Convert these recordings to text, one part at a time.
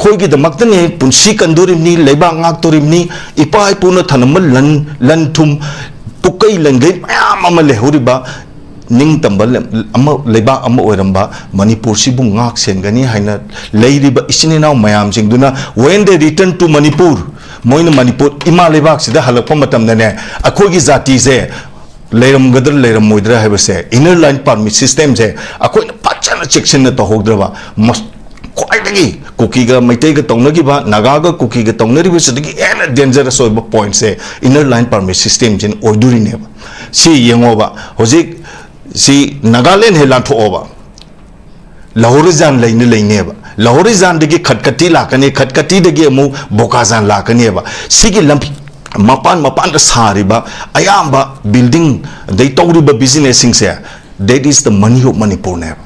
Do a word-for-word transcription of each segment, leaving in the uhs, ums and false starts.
ꯑꯩꯈꯣꯏꯒꯤꯗꯃꯛꯇꯅꯦ ꯄꯨꯟꯁꯤ ꯀꯟꯗꯣꯔꯤꯕꯅꯤ, ꯂꯩꯕꯥꯛ ꯉꯥꯛꯇꯣꯔꯤꯕꯅꯤ, ꯏꯄꯥ ꯏꯄꯨꯅ ꯊꯅꯝꯕ ꯂꯟ, ꯂꯟ ꯊꯨꯝ, ꯄꯨꯀꯩ ꯂꯟꯒꯩ ꯃꯌꯥꯝ ꯑꯃ ꯂꯩꯍꯧꯔꯤꯕ ꯅꯤꯡꯇꯝꯕ ꯂꯝ ꯑꯃ, ꯂꯩꯕꯥꯛ ꯑꯃ ꯑꯣꯏꯔꯝꯕ ꯃꯅꯤꯄꯨꯔꯁꯤꯕꯨ ꯉꯥꯛ ꯁꯦꯟꯒꯅꯤ ꯍꯥꯏꯅ ꯂꯩꯔꯤꯕ ꯏꯆꯤꯟ ꯏꯅꯥꯎ ꯃꯌꯥꯝꯁꯤꯡꯗꯨꯅ, when they return to Manipur, ꯃꯣꯏꯅ ꯃꯅꯤꯄꯨꯔ, ꯏꯃꯥ ꯂꯩꯕꯥꯛꯁꯤꯗ ꯍꯜꯂꯛꯄ ꯃꯇꯝꯗꯅꯦ, ꯑꯩꯈꯣꯏꯒꯤ ꯖꯥꯇꯤꯁꯦ ꯂꯩꯔꯝꯒꯗ꯭ꯔꯥ ꯂꯩꯔꯝꯃꯣꯏꯗ꯭ꯔꯥ ꯍꯥꯏꯕꯁꯦ, inner line permit system ꯁꯦ ꯑꯩꯈꯣꯏꯅ ꯐꯖꯅ ꯆꯦꯛꯁꯤꯟꯅ ꯇꯧꯍꯧꯗ꯭ꯔꯕ, ꯃꯁ-, ꯈ꯭ꯋꯥꯏꯗꯒꯤ ꯀꯨꯀꯤꯒ ꯃꯩꯇꯩꯒ ꯇꯧꯅꯈꯤꯕ, ꯅꯥꯒꯥꯒ ꯀꯨꯀꯤꯒ ꯇꯧꯅꯔꯤꯕꯁꯤꯗꯒꯤ ꯍꯦꯟꯅ dangerous ꯑꯣꯏꯕ point ꯁꯦ inner line permit system ꯁꯤꯅ ꯑꯣꯏꯗꯣꯔꯤꯅꯦꯕ꯫ ꯁꯤ ꯌꯦꯡꯉꯣꯕ, ꯍꯧꯖꯤꯛ ꯁꯤ ꯅꯥꯒꯥꯂꯦꯟ ꯍꯦꯛ ꯂꯥꯟꯊꯣꯛꯑꯣꯕ, ꯂꯍꯣꯔꯤꯖꯥꯟ ꯂꯩꯅ ꯂꯩꯅꯦꯕ꯫ ꯂꯍꯣꯔꯤꯖꯥꯟꯗꯒꯤ ꯈꯠꯀꯇꯤ ꯂꯥꯛꯀꯅꯤ, ꯈꯠꯀꯇꯤꯗꯒꯤ ꯑꯃꯨꯛ ꯕꯣꯀꯥꯖꯥꯟ ꯂꯥꯛꯀꯅꯦꯕ꯫ ꯁꯤꯒꯤ ꯂꯝꯕꯤ ꯃꯄꯥꯟ ꯃꯄꯥꯟꯗ ꯁꯥꯔꯤꯕ ꯑꯌꯥꯝꯕ building, ꯑꯗꯩ ꯇꯧꯔꯤꯕ business ꯁꯤꯡꯁꯦ, that is the money of Manipur ꯅꯦꯕ꯫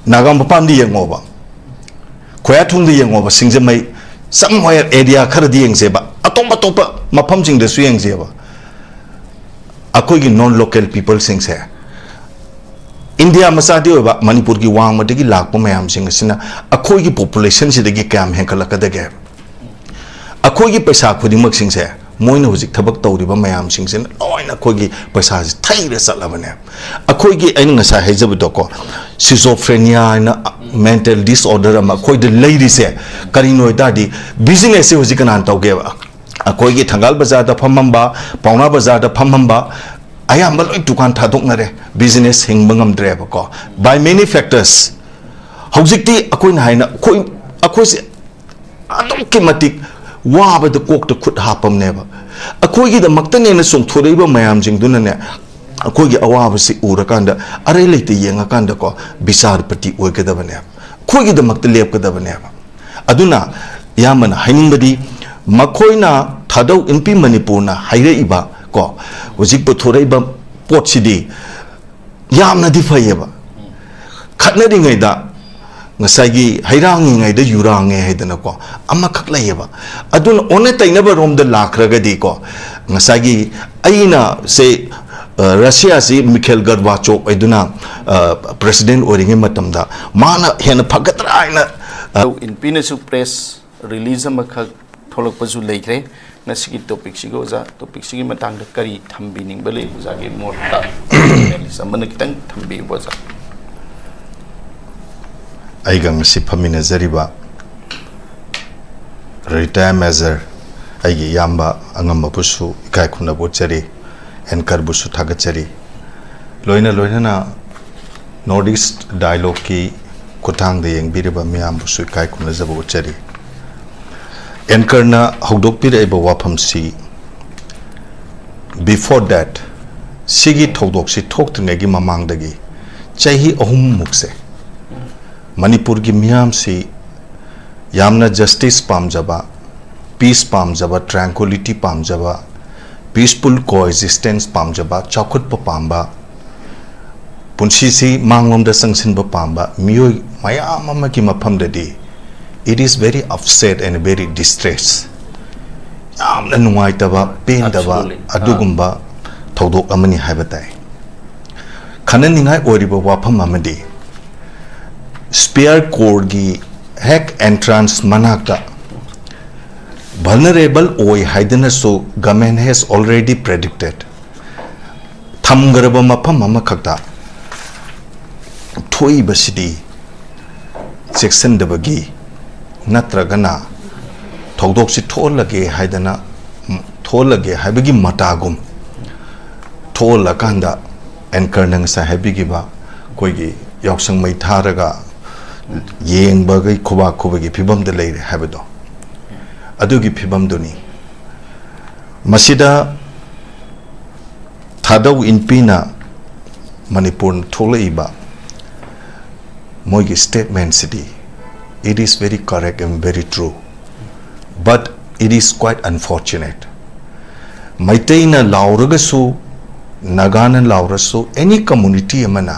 ꯅꯥꯒꯥ ꯃꯄꯥꯟꯗ ꯌꯦꯡꯉꯣꯕ, ꯈꯣꯌꯥꯊꯣꯡꯗ ꯌꯦꯡꯉꯣꯕ, ꯁꯤꯡꯖꯃꯩ, somewhere area ꯈꯔꯗꯤ ꯌꯦꯡꯁꯦꯕ, ꯑꯇꯣꯞ ꯑꯇꯣꯞꯄ ꯃꯐꯝꯁꯤꯡꯗꯁꯨ ꯌꯦꯡꯁꯦꯕ꯫ ꯑꯩꯈꯣꯏꯒꯤ non local people ꯁꯤꯡꯁꯦ ꯏꯟꯗꯤꯌꯥ ꯃꯆꯥꯗꯤ ꯑꯣꯏꯕ, ꯃꯅꯤꯄꯨꯔꯒꯤ ꯋꯥꯡꯃꯗꯒꯤ ꯂꯥꯛꯄ ꯃꯌꯥꯝꯁꯤꯡ ꯑꯁꯤꯅ ꯑꯩꯈꯣꯏꯒꯤ population ꯁꯤꯗꯒꯤ ꯀꯌꯥꯝ ꯍꯦꯟꯒꯠꯂꯛꯀꯗꯒꯦ? ꯑꯩꯈꯣꯏꯒꯤ ꯄꯩꯁꯥ ꯈꯨꯗꯤꯡꯃꯛꯁꯤꯡꯁꯦ, ꯃꯣꯏꯅ ꯍꯧꯖꯤꯛ ꯊꯕꯛ ꯇꯧꯔꯤꯕ ꯃꯌꯥꯝꯁꯤꯡꯁꯤꯅ ꯂꯣꯏꯅ ꯑꯩꯈꯣꯏꯒꯤ ꯄꯩꯁꯥꯁꯤ ꯊꯩꯔ ꯆꯠꯂꯕꯅꯦ꯫ ꯑꯩꯈꯣꯏꯒꯤ, ꯑꯩꯅ ꯉꯁꯥꯏ ꯍꯥꯏꯖꯕꯗꯣꯀꯣ, schizophrenia ꯍꯥꯏꯅ mental disorder ꯑꯃ ꯑꯩꯈꯣꯏꯗ ꯂꯩꯔꯤꯁꯦ ꯀꯔꯤꯅꯣ ꯍꯥꯏ ꯇꯥꯔꯗꯤ, business ꯁꯦ ꯍꯧꯖꯤꯛ ꯀꯅꯥꯅ ꯇꯧꯒꯦꯕ? ꯑꯩꯈꯣꯏꯒꯤ ꯊꯪꯒꯥꯜ ꯕꯖꯥꯔꯗ ꯐꯝꯃꯝꯕ, ꯄꯥꯎꯅꯥ ꯕꯖꯥꯔꯗ ꯐꯝꯃꯝꯕ ꯑꯌꯥꯝꯕ ꯂꯣꯏ ꯗꯨꯀꯥꯟ ꯊꯥꯗꯣꯛꯅꯔꯦ, business ꯍꯤꯡꯕ ꯉꯝꯗ꯭ꯔꯦꯕꯀꯣ, by many factors꯫ ꯍꯧꯖꯤꯛꯇꯤ ꯑꯩꯈꯣꯏꯅ ꯍꯥꯏꯅ ꯑꯩꯈꯣꯏ, ꯑꯩꯈꯣꯏꯁꯦ ꯑꯗꯨꯛꯀꯤ ꯃꯇꯤꯛ ꯋꯥꯕꯗ ꯀꯣꯛꯇ ꯈꯨꯠ ꯍꯥꯞꯄꯝꯅꯦꯕ꯫ ꯑꯩꯈꯣꯏꯒꯤꯗꯃꯛꯇꯅꯦꯅ ꯆꯣꯡꯊꯣꯔꯛꯏꯕ ꯃꯌꯥꯝꯁꯤꯡꯗꯨꯅꯅꯦ, ꯑꯩꯈꯣꯏꯒꯤ ꯑꯋꯥꯕꯁꯤ ꯎꯔꯀꯥꯟꯗ, ꯑꯔꯩ ꯂꯩꯇ ꯌꯦꯡꯉꯀꯥꯟꯗꯀꯣ, ꯕꯤꯆꯥꯔꯄꯇꯤ ꯑꯣꯏꯒꯗꯕꯅꯦꯕ, ꯑꯩꯈꯣꯏꯒꯤꯗꯃꯛꯇ ꯂꯦꯞꯀꯗꯕꯅꯦꯕ꯫ ꯑꯗꯨꯅ ꯏꯌꯥꯝꯕꯅ ꯍꯥꯏꯅꯤꯡꯕꯗꯤ, ꯃꯈꯣꯏꯅ ꯊꯥꯗꯧ ꯏꯟꯄꯤ ꯃꯅꯤꯄꯨꯔꯅ ꯍꯥꯏꯔꯛꯏꯕ ꯀꯣ, ꯍꯧꯖꯤꯛ ꯄꯨꯊꯣꯔꯛꯏꯕ ꯄꯣꯠꯁꯤꯗꯤ ꯌꯥꯝꯅꯗꯤ ꯐꯩꯌꯦꯕ꯫ ꯈꯠꯅꯔꯤꯉꯩꯗ ꯉꯁꯥꯏꯒꯤ ꯍꯩꯔꯥꯡꯉꯤꯉꯩꯗ ꯌꯨꯔꯥꯡꯉꯦ ꯍꯥꯏꯗꯅꯀꯣ, ꯑꯃꯈꯛ ꯂꯩꯌꯦꯕ꯫ ꯑꯗꯨꯅ ꯑꯣꯟꯅ ꯇꯩꯅꯕ ꯔꯣꯝꯗ ꯂꯥꯛꯈ꯭ꯔꯒꯗꯤꯀꯣ, ꯉꯁꯥꯏꯒꯤ ꯑꯩꯅ ꯁꯦ, ꯑ, ꯔꯁꯤꯌꯥꯁꯤ ꯃꯤꯈꯦꯜ ꯒꯔꯕꯥꯆꯣꯞ ꯍꯥꯏꯗꯨꯅ, ꯑ, president ꯑꯣꯏꯔꯤꯉꯩ ꯃꯇꯝꯗ ꯃꯥꯅ ꯍꯦꯟꯅ ꯐꯒꯗ꯭ꯔꯥ ꯍꯥꯏꯅ ꯑꯧ, ꯏꯟꯄꯤꯅꯁꯨ ꯄ꯭ꯔꯦꯁ ꯔꯤꯂꯤꯖ ꯑꯃꯈꯛ ꯊꯣꯛꯂꯛꯄꯁꯨ ꯂꯩꯈ꯭ꯔꯦ꯫ ꯉꯁꯤꯒꯤ ꯇꯣꯄꯤꯛꯁꯤꯒ ꯑꯣꯖꯥ, ꯇꯣꯄꯤꯛꯁꯤꯒꯤ ꯃꯇꯥꯡꯗ ꯀꯔꯤ ꯊꯝꯕꯤꯅꯤꯡꯕ ꯂꯩ? ꯑꯣꯖꯥꯒꯤ ꯃꯣꯠꯇ ꯄꯦꯅꯦꯂꯤꯁ ꯑꯃꯅ ꯈꯤꯇꯪ ꯊꯝꯕꯤꯌꯨꯕ ꯑꯣꯖꯥ꯫ ꯑꯩꯒ ꯉꯁꯤ ꯐꯝꯃꯤꯟꯅꯖꯔꯤꯕ ꯔꯤꯇꯥꯌꯔ ꯃꯦꯖꯔ, ꯑꯩꯒꯤ ꯏꯌꯥꯝꯕ ꯑꯉꯝꯕꯕꯨꯁꯨ ꯏꯀꯥꯏ ꯈꯨꯝꯅꯕ ꯎꯠꯆꯔꯤ, ꯑꯦꯡꯀꯔꯕꯨꯁꯨ ꯊꯥꯒꯠꯆꯔꯤ꯫ ꯂꯣꯏꯅ ꯂꯣꯏꯅꯅ ꯅꯣꯔꯠ ꯏꯁ ꯗꯥꯏꯂꯣꯒꯀꯤ ꯈꯨꯠꯊꯥꯡꯗ ꯌꯦꯡꯕꯤꯔꯤꯕ ꯃꯤꯌꯥꯝꯕꯨꯁꯨ ꯏꯀꯥꯏ ꯈꯨꯝꯅꯖꯕ ꯎꯠꯆꯔꯤ꯫ ꯑꯦꯡꯀꯔꯅ ꯍꯧꯗꯣꯛꯄꯤꯔꯛꯏꯕ ꯋꯥꯐꯝꯁꯤ, before that, ꯁꯤꯒꯤ ꯊꯧꯗꯣꯛꯁꯤ ꯊꯣꯛꯇ꯭ꯔꯤꯉꯩꯒꯤ ꯃꯃꯥꯡꯗꯒꯤ ꯆꯍꯤ ꯑꯍꯨꯝꯃꯨꯛꯁꯦ ꯃꯅꯤꯄꯨꯔꯒꯤ ꯃꯤꯌꯥꯝꯁꯤ ꯌꯥꯝꯅ ꯖꯁꯇꯤꯁ ꯄꯥꯝꯖꯕ, ꯄꯤꯁ ꯄꯥꯝꯖꯕ, ꯇ꯭ꯔꯦꯡꯀ꯭ꯋꯤꯂꯤꯇꯤ ꯄꯥꯝꯖꯕ, ꯄꯤꯁꯐꯨꯜ ꯀꯣꯑꯦꯛꯖꯤꯁꯇꯦꯟꯁ ꯄꯥꯝꯖꯕ, ꯆꯥꯎꯈꯠꯄ ꯄꯥꯝꯕ, ꯄꯨꯟꯁꯤꯁꯤ ꯃꯥꯡꯂꯣꯝꯗ ꯆꯪꯁꯤꯟꯕ ꯄꯥꯝꯕ ꯃꯤꯑꯣꯏ ꯃꯌꯥꯝ ꯑꯃꯒꯤ ꯃꯐꯝꯗꯗꯤ, it is very upset and very distress, ꯌꯥꯝꯅ ꯅꯨꯡꯉꯥꯏꯇꯕ, ꯄꯦꯟꯗꯕ, Absolutely. ꯑꯥ꯫ ꯑꯗꯨꯒꯨꯝꯕ ꯊꯧꯗꯣꯛ ꯑꯃꯅꯤ ꯍꯥꯏꯕ ꯇꯥꯏ꯫ ꯈꯟꯅꯅꯤꯡꯉꯥꯏ ꯑꯣꯏꯔꯤꯕ ꯋꯥꯐꯝ ꯑꯃꯗꯤ, ꯁ꯭ꯄꯤꯌꯔ ꯀꯣꯔꯒꯤ ꯍꯦꯛ ꯑꯦꯟꯇ꯭ꯔꯥꯟꯁ ꯃꯅꯥꯛꯇ ꯚꯜꯅꯔꯦꯕꯜ ꯑꯣꯏ ꯍꯥꯏꯗꯨꯅꯁꯨ government has already predicted, ꯊꯝꯈ꯭ꯔꯕ ꯃꯐꯝ ꯑꯃꯈꯛꯇ ꯊꯣꯛꯏꯕꯁꯤꯗꯤ ꯆꯦꯛꯁꯤꯟꯗꯕꯒꯤ ꯅꯠꯇ꯭ꯔꯒꯅ ꯊꯧꯗꯣꯛꯁꯤ ꯊꯣꯛꯍꯜꯂꯒꯦ ꯍꯥꯏꯗꯅ, ꯊꯣꯛꯍꯜꯂꯒꯦ ꯍꯥꯏꯕꯒꯤ ꯃꯇꯥꯒꯨꯝ ꯊꯣꯛꯍꯜꯂꯀꯥꯟꯗ, ꯑꯦꯡꯀꯔꯅ ꯉꯁꯥꯏ ꯍꯥꯏꯕꯤꯈꯤꯕ ꯑꯩꯈꯣꯏꯒꯤ ꯌꯥꯎꯁꯪ ꯃꯩ ꯊꯥꯔꯒ ꯌꯦꯡꯕꯒꯤ ꯈꯨꯕꯥꯛ ꯈꯨꯕꯒꯤ ꯐꯤꯕꯝꯗ ꯂꯩꯔꯦ ꯍꯥꯏꯕꯗꯣ, ꯑꯗꯨꯒꯤ ꯐꯤꯕꯝꯗꯨꯅꯤ꯫ ꯃꯁꯤꯗ ꯊꯥꯗꯧ ꯏꯟꯄꯤꯅ ꯃꯅꯤꯄꯨꯔꯅ ꯊꯣꯛꯂꯛꯏꯕ ꯃꯣꯏꯒꯤ ꯁ꯭ꯇꯦꯠꯃꯦꯟꯁꯤꯗꯤ, it is very correct and very true, but it is quite unfortunate. ꯃꯩꯇꯩꯅ ꯂꯥꯎꯔꯒꯁꯨ, ꯅꯥꯒꯥꯅ ꯂꯥꯎꯔꯁꯨ, any community ꯑꯃꯅ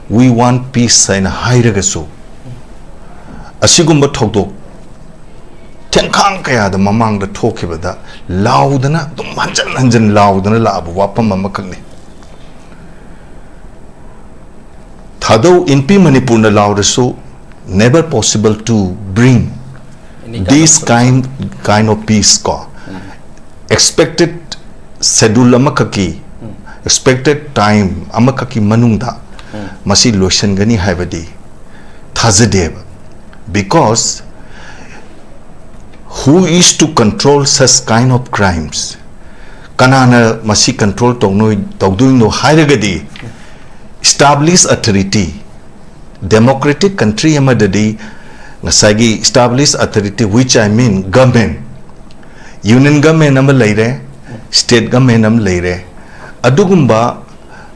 "We want peace" ꯍꯥꯏꯅ ꯍꯥꯏꯔꯒꯁꯨ, ꯑꯁꯤꯒꯨꯝꯕ ꯊꯧꯗꯣꯛ ꯊꯦꯡꯈꯥꯡ ꯀꯌꯥꯗ ꯃꯃꯥꯡꯗ ꯊꯣꯛꯈꯤꯕꯗ ꯂꯥꯎꯗꯅ, ꯑꯗꯨꯝ ꯍꯟꯖꯟ ꯍꯟꯖꯟ ꯂꯥꯎꯗꯅ ꯂꯥꯛꯑꯕ ꯋꯥꯐꯝ ꯑꯃꯈꯛꯅꯤ꯫ ꯊꯥꯗꯧ ꯏꯟꯄꯤ ꯃꯅꯤꯄꯨꯔꯅ ꯂꯥꯎꯔꯁꯨ, never possible to bring this kind kind of peace ko. Expected schedule ꯑꯃꯈꯛꯀꯤ, expected time ꯑꯃꯈꯛꯀꯤ ꯃꯅꯨꯡꯗ ꯃꯁꯤ ꯂꯣꯏꯁꯤꯟꯒꯅꯤ ꯍꯥꯏꯕꯗꯤ ꯊꯥꯖꯗꯦꯕ. Because who is to control such kind of crimes? ꯀꯅꯥꯅ ꯃꯁꯤ control ꯇꯧꯅꯣꯏ-, ꯇꯧꯗꯣꯏꯅꯣ ꯍꯥꯏꯔꯒꯗꯤ, established authority, democratic country ꯑꯃꯗꯗꯤ ꯉꯁꯥꯏꯒꯤ established authority, which I mean government, union government ꯑꯃ ꯂꯩꯔꯦ, state government ꯑꯃ ꯂꯩꯔꯦ, ꯑꯗꯨꯒꯨꯝꯕ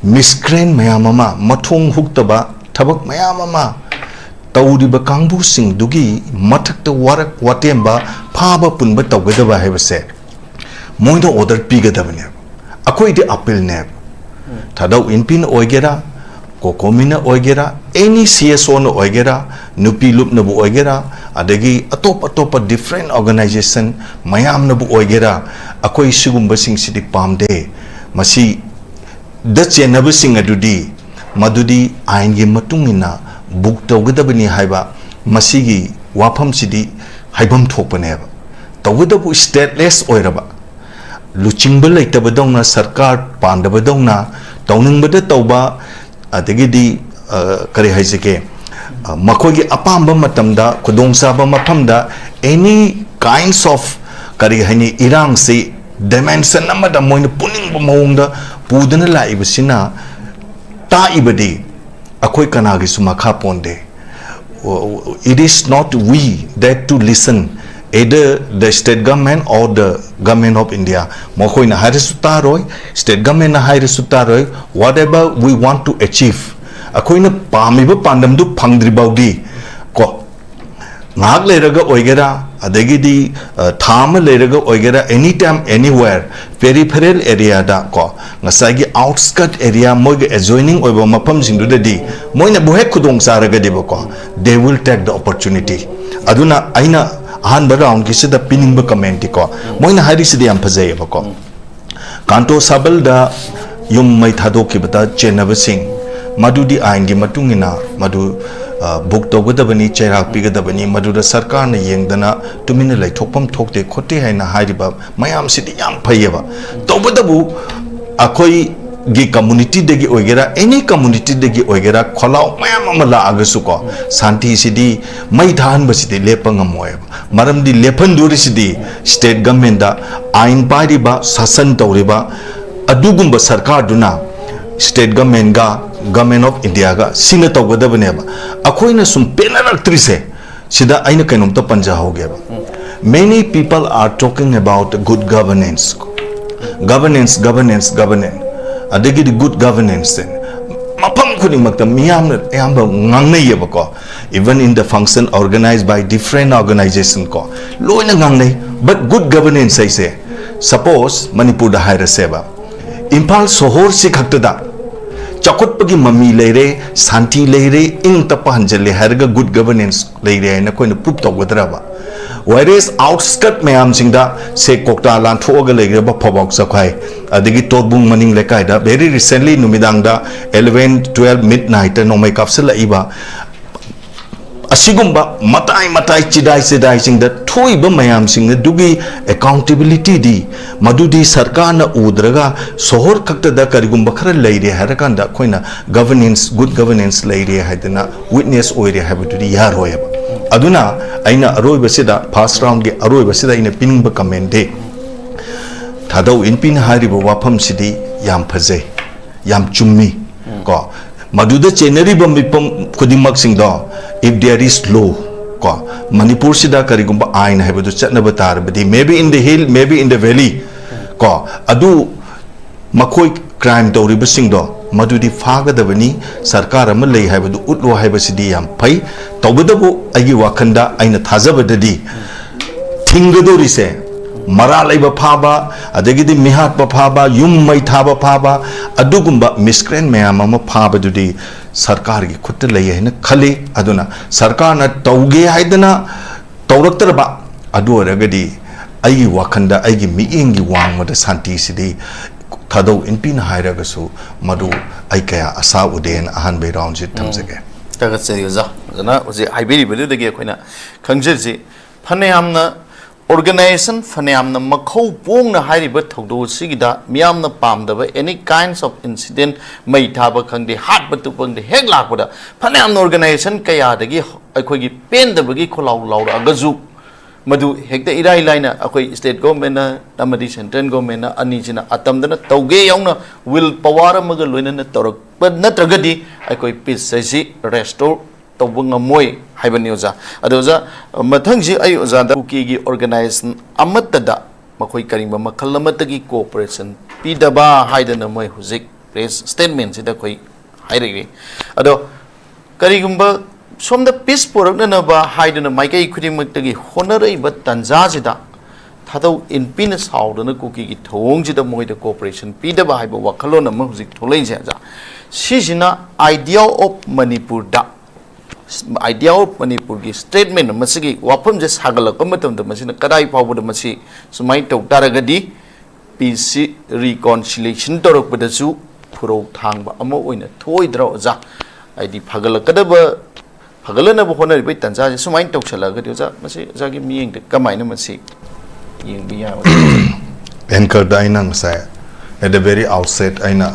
miscreant ꯃꯌꯥꯝ ꯑꯃ, ꯃꯊꯣꯡ ꯍꯨꯛꯇꯕ ꯊꯕꯛ ꯃꯌꯥꯝ ꯑꯃ ꯇꯧꯔꯤꯕ ꯀꯥꯡꯕꯨꯁꯤꯡꯗꯨꯒꯤ ꯃꯊꯛꯇ ꯋꯥꯔꯛ ꯋꯥꯇꯦꯝꯕ, ꯐꯥꯕ ꯄꯨꯟꯕ ꯇꯧꯒꯗꯕ ꯍꯥꯏꯕꯁꯦ ꯃꯣꯏꯗ order ꯄꯤꯒꯗꯕꯅꯦꯕ. ꯑꯩꯈꯣꯏꯗꯤ appealꯅꯦꯕ. ꯊꯥꯗꯧ ꯏꯟꯄꯤꯅ ꯑꯣꯏꯒꯦꯔꯥ, ꯀꯣꯀꯣꯃꯤꯅ ꯑꯣꯏꯒꯦꯔꯥ, any C S Oꯅ ꯑꯣꯏꯒꯦꯔꯥ, ꯅꯨꯄꯤ ꯂꯨꯞꯅꯕꯨ ꯑꯣꯏꯒꯦꯔꯥ, ꯑꯗꯒꯤ ꯑꯇꯣꯞ ꯑꯇꯣꯞꯄ different organization ꯃꯌꯥꯝꯅꯕꯨ ꯑꯣꯏꯒꯦꯔꯥ, ꯑꯩꯈꯣꯏ ꯁꯤꯒꯨꯝꯕꯁꯤꯡꯁꯤꯗꯤ ꯄꯥꯝꯗꯦ. ꯃꯁꯤ ꯗ ꯆꯦꯟꯅꯕꯁꯤꯡ ꯑꯗꯨꯗꯤ ꯃꯗꯨꯗꯤ ꯑꯥꯏꯟꯒꯤ ꯃꯇꯨꯡ ꯏꯟꯅ book ꯇꯧꯒꯗꯕꯅꯤ ꯍꯥꯏꯕ ꯃꯁꯤꯒꯤ ꯋꯥꯐꯝꯁꯤꯗꯤ ꯍꯥꯏꯐꯝ ꯊꯣꯛꯄꯅꯦꯕ. ꯇꯧꯕꯇꯕꯨ stateless ꯑꯣꯏꯔꯕ, ꯂꯨꯆꯤꯡꯕ ꯂꯩꯇꯕꯗꯧꯅ, ꯁꯔꯀꯥꯔ ꯄꯥꯟꯗꯕꯗꯧꯅ, ꯇꯧꯅꯤꯡꯕꯗ ꯇꯧꯕ, ꯑꯗꯒꯤꯗꯤ, ꯑ, ꯀꯔꯤ ꯍꯥꯏꯁꯤꯒꯦ, ꯑ, ꯃꯈꯣꯏꯒꯤ ꯑꯄꯥꯝꯕ ꯃꯇꯝꯗ, ꯈꯨꯗꯣꯡꯆꯥꯕ ꯃꯐꯝꯗ, any kinds of, ꯀꯔꯤ ꯍꯥꯏꯅꯤ, ꯏꯔꯥꯡꯁꯤ dimension ꯑꯃꯗ ꯃꯣꯏꯅ ꯄꯨꯅꯤꯡꯕ ꯃꯑꯣꯡꯗ ꯄꯨꯗꯨꯅ ꯂꯥꯛꯏꯕꯁꯤꯅ ꯇꯥꯛꯏꯕꯗꯤ ꯑꯩꯈꯣꯏ ꯀꯅꯥꯒꯤꯁꯨ ꯃꯈꯥ ꯄꯣꯟꯗꯦ. It is not we that to listen either the state government or the government of India. ꯃꯈꯣꯏꯅ ꯍꯥꯏꯔꯁꯨ ꯇꯥꯔꯣꯏ, state governmentꯅ ꯍꯥꯏꯔꯁꯨ ꯇꯥꯔꯣꯏ. Whatever we want to achieve, ꯑꯩꯈꯣꯏꯅ ꯄꯥꯝꯃꯤꯕ ꯄꯥꯟꯗꯝꯗꯨ ꯐꯪꯗ꯭ꯔꯤ ꯐꯥꯎꯗꯤ ꯀꯣ, ꯉꯥꯏꯍꯥꯛ ꯂꯩꯔꯒ ꯑꯣꯏꯒꯦꯔꯥ, ꯑꯗꯒꯤꯗꯤ, ꯑ, ꯊꯥ ꯑꯃ ꯂꯩꯔꯒ ꯑꯣꯏꯒꯦꯔꯥ, any time, anywhere, peripheral areaꯗ ꯀꯣ, ꯉꯁꯥꯏꯒꯤ outskirt area, ꯃꯣꯏꯒꯤ adjoining ꯑꯣꯏꯕ ꯃꯐꯝꯁꯤꯡꯗꯨꯗꯗꯤ ꯃꯣꯏꯅꯕꯨ ꯍꯦꯛ ꯈꯨꯗꯣꯡ ꯆꯥꯔꯒꯗꯤꯕꯀꯣ, they will take the opportunity. ꯑꯗꯨꯅ ꯑꯩꯅ ꯑꯍꯥꯟꯕ roundꯀꯤꯁꯤꯗ ꯄꯤꯅꯤꯡꯕ commentꯇꯤ ꯀꯣ, ꯃꯣꯏꯅ ꯍꯥꯏꯔꯤꯁꯤꯗꯤ ꯌꯥꯝ ꯐꯖꯩꯌꯦꯕꯀꯣ. ꯀꯥꯟꯇꯣ ꯁꯥꯕꯜꯗ ꯌꯨꯝ ꯃꯩ ꯊꯥꯗꯣꯛꯈꯤꯕꯗ ꯆꯦꯟꯅꯕꯁꯤꯡ, ꯃꯗꯨꯗꯤ ꯑꯥꯏꯟꯒꯤ ꯃꯇꯨꯡ ꯏꯟꯅ ꯃꯗꯨ ꯕꯨꯛ ꯇꯧꯒꯗꯕꯅꯤ, ꯆꯩꯔꯥꯛ ꯄꯤꯒꯗꯕꯅꯤ, ꯃꯗꯨꯗ ꯁꯔꯀꯥꯔꯅ ꯌꯦꯡꯗꯅ ꯇꯨꯃꯤꯟꯅ ꯂꯩꯊꯣꯛꯐꯝ ꯊꯣꯛꯇꯦ ꯈꯣꯠꯇꯦ ꯍꯥꯏꯅ ꯍꯥꯏꯔꯤꯕ ꯃꯌꯥꯝꯁꯤꯗꯤ ꯌꯥꯝ ꯐꯩꯌꯦꯕ꯫ ꯇꯧꯕꯇꯕꯨ ꯑꯩꯈꯣꯏꯒꯤ ꯀꯝꯃꯨꯅꯤꯇꯤꯗꯒꯤ ꯑꯣꯏꯒꯦꯔꯥ, ꯑꯦꯅꯤ ꯀꯝꯃꯨꯅꯤꯇꯤꯗꯒꯤ ꯑꯣꯏꯒꯦꯔꯥ, ꯈꯣꯜꯂꯥꯎ ꯃꯌꯥꯝ ꯑꯃ ꯂꯥꯛꯑꯒꯁꯨꯀꯣ, ꯁꯥꯟꯇꯤꯁꯤꯗꯤ ꯃꯩ ꯊꯥꯍꯟꯕꯁꯤꯗꯤ ꯂꯦꯞꯄ ꯉꯝꯃꯣꯏꯕ꯫ ꯃꯔꯝꯗꯤ ꯂꯦꯞꯍꯟꯗꯣꯔꯤꯁꯤꯗꯤ ꯁ꯭ꯇꯦꯠ ꯒꯃꯦꯟꯗ, ꯑꯥꯏꯟ ꯄꯥꯏꯔꯤꯕ, ꯁꯥꯁꯟ ꯇꯧꯔꯤꯕ ꯑꯗꯨꯒꯨꯝꯕ ꯁꯔꯀꯥꯔꯗꯨꯅ ꯁ꯭ꯇꯦꯠ ꯒꯃꯦꯟꯒ, ꯒꯃꯦꯟ ꯑꯣꯐ ꯏꯟꯗꯤꯌꯥꯒ ꯁꯤꯅ ꯇꯧꯒꯗꯕꯅꯦꯕ꯫ ꯑꯩꯈꯣꯏꯅ ꯁꯨꯝ ꯄꯦꯟꯅꯔꯛꯇ꯭ꯔꯤꯁꯦ, ꯁꯤꯗ ꯑꯩꯅ ꯀꯩꯅꯣꯝꯇ ꯄꯟꯖꯍꯧꯒꯦꯕ꯫ Many people are talking about good governance, governance, governance, governance, ꯑꯗꯒꯤꯗꯤ good governance ꯃꯐꯝ ꯈꯨꯗꯤꯡꯃꯛꯇ ꯃꯤꯌꯥꯝꯅ ꯑꯌꯥꯝꯕ ꯉꯥꯡꯅꯩꯌꯦꯕꯀꯣ꯫ Even in the function organized by different organization ꯀꯣ, ꯂꯣꯏꯅ ꯉꯥꯡꯅꯩ꯫ But good governance ꯍꯥꯏꯁꯦ, ꯁꯄꯣꯁ ꯃꯅꯤꯄꯨꯔꯗ ꯍꯥꯏꯔꯁꯦꯕ, ꯏꯝꯐꯥꯜ ꯁꯣꯍꯣꯔꯁꯤ ꯈꯛꯇꯗ ꯆꯥꯎꯈꯠꯄꯒꯤ ꯃꯃꯤ ꯂꯩꯔꯦ, ꯁꯥꯟꯇꯤ ꯂꯩꯔꯦ, ꯏꯪ ꯇꯞꯄ ꯍꯟꯖꯤꯜꯂꯦ ꯍꯥꯏꯔꯒ good governance ꯂꯩꯔꯦ ꯍꯥꯏꯅ ꯑꯩꯈꯣꯏꯅ ꯄ꯭ꯔꯨꯞ ꯇꯧꯒꯗ꯭ꯔꯕ? Whereas outskirt ꯃꯌꯥꯝꯁꯤꯡꯗ, ꯁꯦ, ꯀꯣꯛꯇꯥ ꯂꯥꯟꯊꯣꯛꯑꯒ ꯂꯩꯈ꯭ꯔꯕ ꯐꯧꯕꯥꯛ ꯆꯈꯥꯏ, ꯑꯗꯒꯤ ꯇꯣꯔꯕꯨꯡ ꯃꯅꯤꯡ ꯂꯩꯀꯥꯏꯗ very recently ꯅꯨꯃꯤꯗꯥꯡꯗ eleven, twelve midnight ꯅꯣꯡꯃꯩ ꯀꯥꯞꯁꯤꯜꯂꯛꯏꯕ, ꯑꯁꯤꯒꯨꯝꯕ ꯃꯇꯥꯏ ꯃꯇꯥꯏ, ꯆꯤꯗꯥꯏ ꯆꯤꯗꯥꯏꯁꯤꯡꯗ ꯊꯣꯛꯏꯕ ꯃꯌꯥꯝꯁꯤꯡ ꯑꯗꯨꯒꯤ accountability ꯗꯤ, ꯃꯗꯨꯗꯤ ꯁꯔꯀꯥꯔꯅ ꯎꯗ꯭ꯔꯒ ꯁꯣꯍꯣꯔ ꯈꯛꯇꯗ ꯀꯔꯤꯒꯨꯝꯕ ꯈꯔ ꯂꯩꯔꯦ ꯍꯥꯏꯔꯀꯥꯟꯗ ꯑꯩꯈꯣꯏꯅ governance, good governance ꯂꯩꯔꯦ ꯍꯥꯏꯗꯅ witness ꯑꯣꯏꯔꯦ ꯍꯥꯏꯕꯗꯨꯗꯤ ꯌꯥꯔꯣꯏꯕ꯫ ꯑꯗꯨꯅ ꯑꯩꯅ ꯑꯔꯣꯏꯕꯁꯤꯗ, first round ꯒꯤ ꯑꯔꯣꯏꯕꯁꯤꯗ ꯑꯩꯅ ꯄꯤꯅꯤꯡꯕ comment ꯗꯤ, ꯊꯥꯗꯧ ꯏꯟꯄꯤꯅ ꯍꯥꯏꯔꯤꯕ ꯋꯥꯐꯝꯁꯤꯗꯤ ꯌꯥꯝ ꯐꯖꯩ, ꯌꯥꯝ ꯆꯨꯝꯃꯤ꯫ ꯀꯣ, ꯃꯗꯨꯗ ꯆꯦꯟꯅꯔꯤꯕ ꯃꯤꯄꯨꯝ ꯈꯨꯗꯤꯡꯃꯛꯁꯤꯡꯗꯣ, if there is law, ꯀꯣ, ꯃꯅꯤꯄꯨꯔꯁꯤꯗ ꯀꯔꯤꯒꯨꯝꯕ ꯑꯥꯏꯟ ꯍꯥꯏꯕꯗꯨ ꯆꯠꯅꯕ ꯇꯥꯔꯕꯗꯤ, maybe in the hill, maybe in the valley, ꯀꯣ, ꯑꯗꯨ ꯃꯈꯣꯏ crime ꯇꯧꯔꯤꯕꯁꯤꯡꯗꯣ ꯃꯗꯨꯗꯤ ꯐꯥꯒꯗꯕꯅꯤ, ꯁꯔꯀꯥꯔ ꯑꯃ ꯂꯩ ꯍꯥꯏꯕꯗꯨ ꯎꯠꯂꯣ ꯍꯥꯏꯕꯁꯤꯗꯤ ꯌꯥꯝ ꯐꯩ꯫ ꯇꯧꯕꯇꯕꯨ ꯑꯩꯒꯤ ꯋꯥꯈꯜꯗ, ꯑꯩꯅ ꯊꯥꯖꯕꯗꯗꯤ, ꯊꯤꯡꯒꯗꯧꯔꯤꯁꯦ ꯃꯔꯥ ꯂꯩꯕ ꯐꯥꯕ, ꯑꯗꯒꯤꯗꯤ ꯃꯤꯍꯥꯠꯄ ꯐꯥꯕ, ꯌꯨꯝ ꯃꯩ ꯊꯥꯕ ꯐꯥꯕ, ꯑꯗꯨꯒꯨꯝꯕ miscreant ꯃꯌꯥꯝ ꯑꯃ ꯐꯥꯕꯗꯨꯗꯤ ꯁꯔꯀꯥꯔꯒꯤ ꯈꯨꯠꯇ ꯂꯩ ꯍꯥꯏꯅ ꯈꯜꯂꯤ꯫ ꯑꯗꯨꯅ ꯁꯔꯀꯥꯔꯅ ꯇꯧꯒꯦ ꯍꯥꯏꯗꯅ ꯇꯧꯔꯛꯇ꯭ꯔꯕ, ꯑꯗꯨ ꯑꯣꯏꯔꯒꯗꯤ ꯑꯩꯒꯤ ꯋꯥꯈꯜꯗ, ꯑꯩꯒꯤ ꯃꯤꯠꯌꯦꯡꯒꯤ ꯋꯥꯡꯃꯗ ꯁꯥꯟꯇꯤꯁꯤꯗꯤ ꯊꯥꯗꯧ ꯏꯟꯄꯤꯅ ꯍꯥꯏꯔꯒꯁꯨ ꯃꯗꯨ ꯑꯩ ꯀꯌꯥ ꯑꯁꯥ ꯎꯗꯦꯅ ꯑꯍꯥꯟꯕꯒꯤ round ꯁꯤ ꯊꯝꯖꯒꯦ꯫ ꯊꯥꯒꯠꯆꯔꯤ ꯑꯣꯖꯥ꯫ ꯑꯣꯖꯥꯅ ꯍꯧꯖꯤꯛ ꯍꯥꯏꯕꯤꯔꯤꯕꯗꯨꯗꯒꯤ ꯑꯩꯈꯣꯏꯅ ꯈꯪꯖꯔꯤꯁꯤ, ꯐꯅꯌꯥꯝꯅ organization, ꯐꯅꯌꯥꯝꯅ ꯃꯈꯧ ꯄꯣꯡꯅ ꯍꯥꯏꯔꯤꯕ ꯊꯧꯗꯣꯛ ꯑꯁꯤꯒꯤꯗ ꯃꯤꯌꯥꯝꯅ ꯄꯥꯝꯗꯕ any kinds of incident, ꯃꯩ ꯊꯥꯕ ꯈꯪꯗꯦ, ꯍꯥꯠꯄ ꯇꯨꯞꯄ ꯈꯪꯗꯦ, ꯍꯦꯛ ꯂꯥꯛꯄꯗ ꯐꯅꯌꯥꯝꯅ organization ꯀꯌꯥꯗꯒꯤ ꯑꯩꯈꯣꯏꯒꯤ ꯄꯦꯟꯗꯕꯒꯤ ꯈꯣꯜꯂꯥꯎ ꯂꯥꯎꯔꯛꯑꯒꯁꯨ, ꯃꯗꯨ ꯍꯦꯛꯇ ꯏꯔꯥꯏ ꯂꯥꯏꯅ ꯑꯩꯈꯣꯏ state governmentꯅ ꯑꯃꯗꯤ central governmentꯅ ꯑꯅꯤꯁꯤꯅ ꯑꯇꯝꯗꯅ ꯇꯧꯒꯦ ꯌꯥꯎꯅ will power ꯑꯃꯒ ꯂꯣꯏꯅꯅ ꯇꯧꯔꯛꯄ ꯅꯠꯇ꯭ꯔꯒꯗꯤ ꯑꯩꯈꯣꯏ peace ꯍꯥꯏꯁꯤ restore ꯇꯧꯕ ꯉꯝꯃꯣꯏ ꯍꯥꯏꯕꯅꯤ ꯑꯣꯖꯥ꯫ ꯑꯗꯣ ꯑꯣꯖꯥ, ꯃꯊꯪꯁꯤ ꯑꯩ ꯑꯣꯖꯥꯗ ꯀꯨꯀꯤꯒꯤ organization ꯑꯃꯠꯇꯗ ꯃꯈꯣꯏ ꯀꯔꯤꯒꯨꯝꯕ ꯃꯈꯜ ꯑꯃꯠꯇꯒꯤ cooperation ꯄꯤꯗꯕ ꯍꯥꯏꯗꯅ ꯃꯣꯏ ꯍꯧꯖꯤꯛ press statementꯁꯤꯗ ꯑꯩꯈꯣꯏ ꯍꯥꯏꯔꯛꯏ꯫ ꯑꯗꯣ ꯀꯔꯤꯒꯨꯝꯕ ꯁꯣꯝꯗ peace ꯄꯨꯔꯛꯅꯅꯕ ꯍꯥꯏꯗꯨꯅ ꯃꯥꯏꯀꯩ ꯈꯨꯗꯤꯡꯃꯛꯇꯒꯤ ꯍꯣꯠꯅꯔꯛꯏꯕ ꯇꯥꯟꯖꯥꯁꯤꯗ ꯊꯥꯗꯧ ꯏꯟꯄꯤꯅ ꯁꯥꯎꯗꯅ ꯀꯨꯀꯤꯒꯤ ꯊꯧꯑꯣꯡꯁꯤꯗ ꯃꯣꯏꯗ cooperation ꯄꯤꯗꯕ ꯍꯥꯏꯕ ꯋꯥꯈꯜꯂꯣꯟ ꯑꯃ ꯍꯧꯖꯤꯛ ꯊꯣꯛꯂꯛꯏꯁꯦ ꯑꯣꯖꯥ, ꯁꯤꯁꯤꯅ Idea of Manipurꯗ, Idea of Manipurꯒꯤ statement ꯃꯁꯤꯒꯤ ꯋꯥꯐꯝꯁꯦ ꯁꯥꯒꯠꯂꯛꯄ ꯃꯇꯝꯗ ꯃꯁꯤꯅ ꯀꯗꯥꯏ ꯐꯥꯎꯕꯗ ꯃꯁꯤ ꯁꯨꯃꯥꯏꯅ ꯇꯧ ꯇꯥꯔꯒꯗꯤ peaceꯁꯤ reconciliation ꯇꯧꯔꯛꯄꯗꯁꯨ ꯈꯨꯔꯧ ꯊꯥꯡꯕ ꯑꯃ ꯑꯣꯏꯅ ꯊꯣꯛꯑꯣꯏꯗ꯭ꯔꯥ ꯑꯣꯖꯥ? ꯍꯥꯏꯗꯤ ꯐꯒꯠꯂꯛꯀꯗꯕ, ꯐꯒꯠꯂꯛꯅꯕ ꯍꯣꯠꯅꯔꯤꯕꯒꯤ ꯇꯥꯟꯖꯥꯁꯦ ꯁꯨꯃꯥꯏꯅ ꯇꯧꯁꯜꯂꯛꯑꯒꯗꯤ ꯑꯣꯖꯥ, ꯃꯁꯤ ꯑꯣꯖꯥꯒꯤ ꯃꯤꯠꯌꯦꯡꯗ ꯀꯃꯥꯏꯅ ꯃꯁꯤ ꯌꯦꯡꯕ ꯌꯥꯕꯒꯦ? Anchorꯗ ꯑꯩꯅ ꯉꯁꯥꯏ at the very outset ꯑꯩꯅ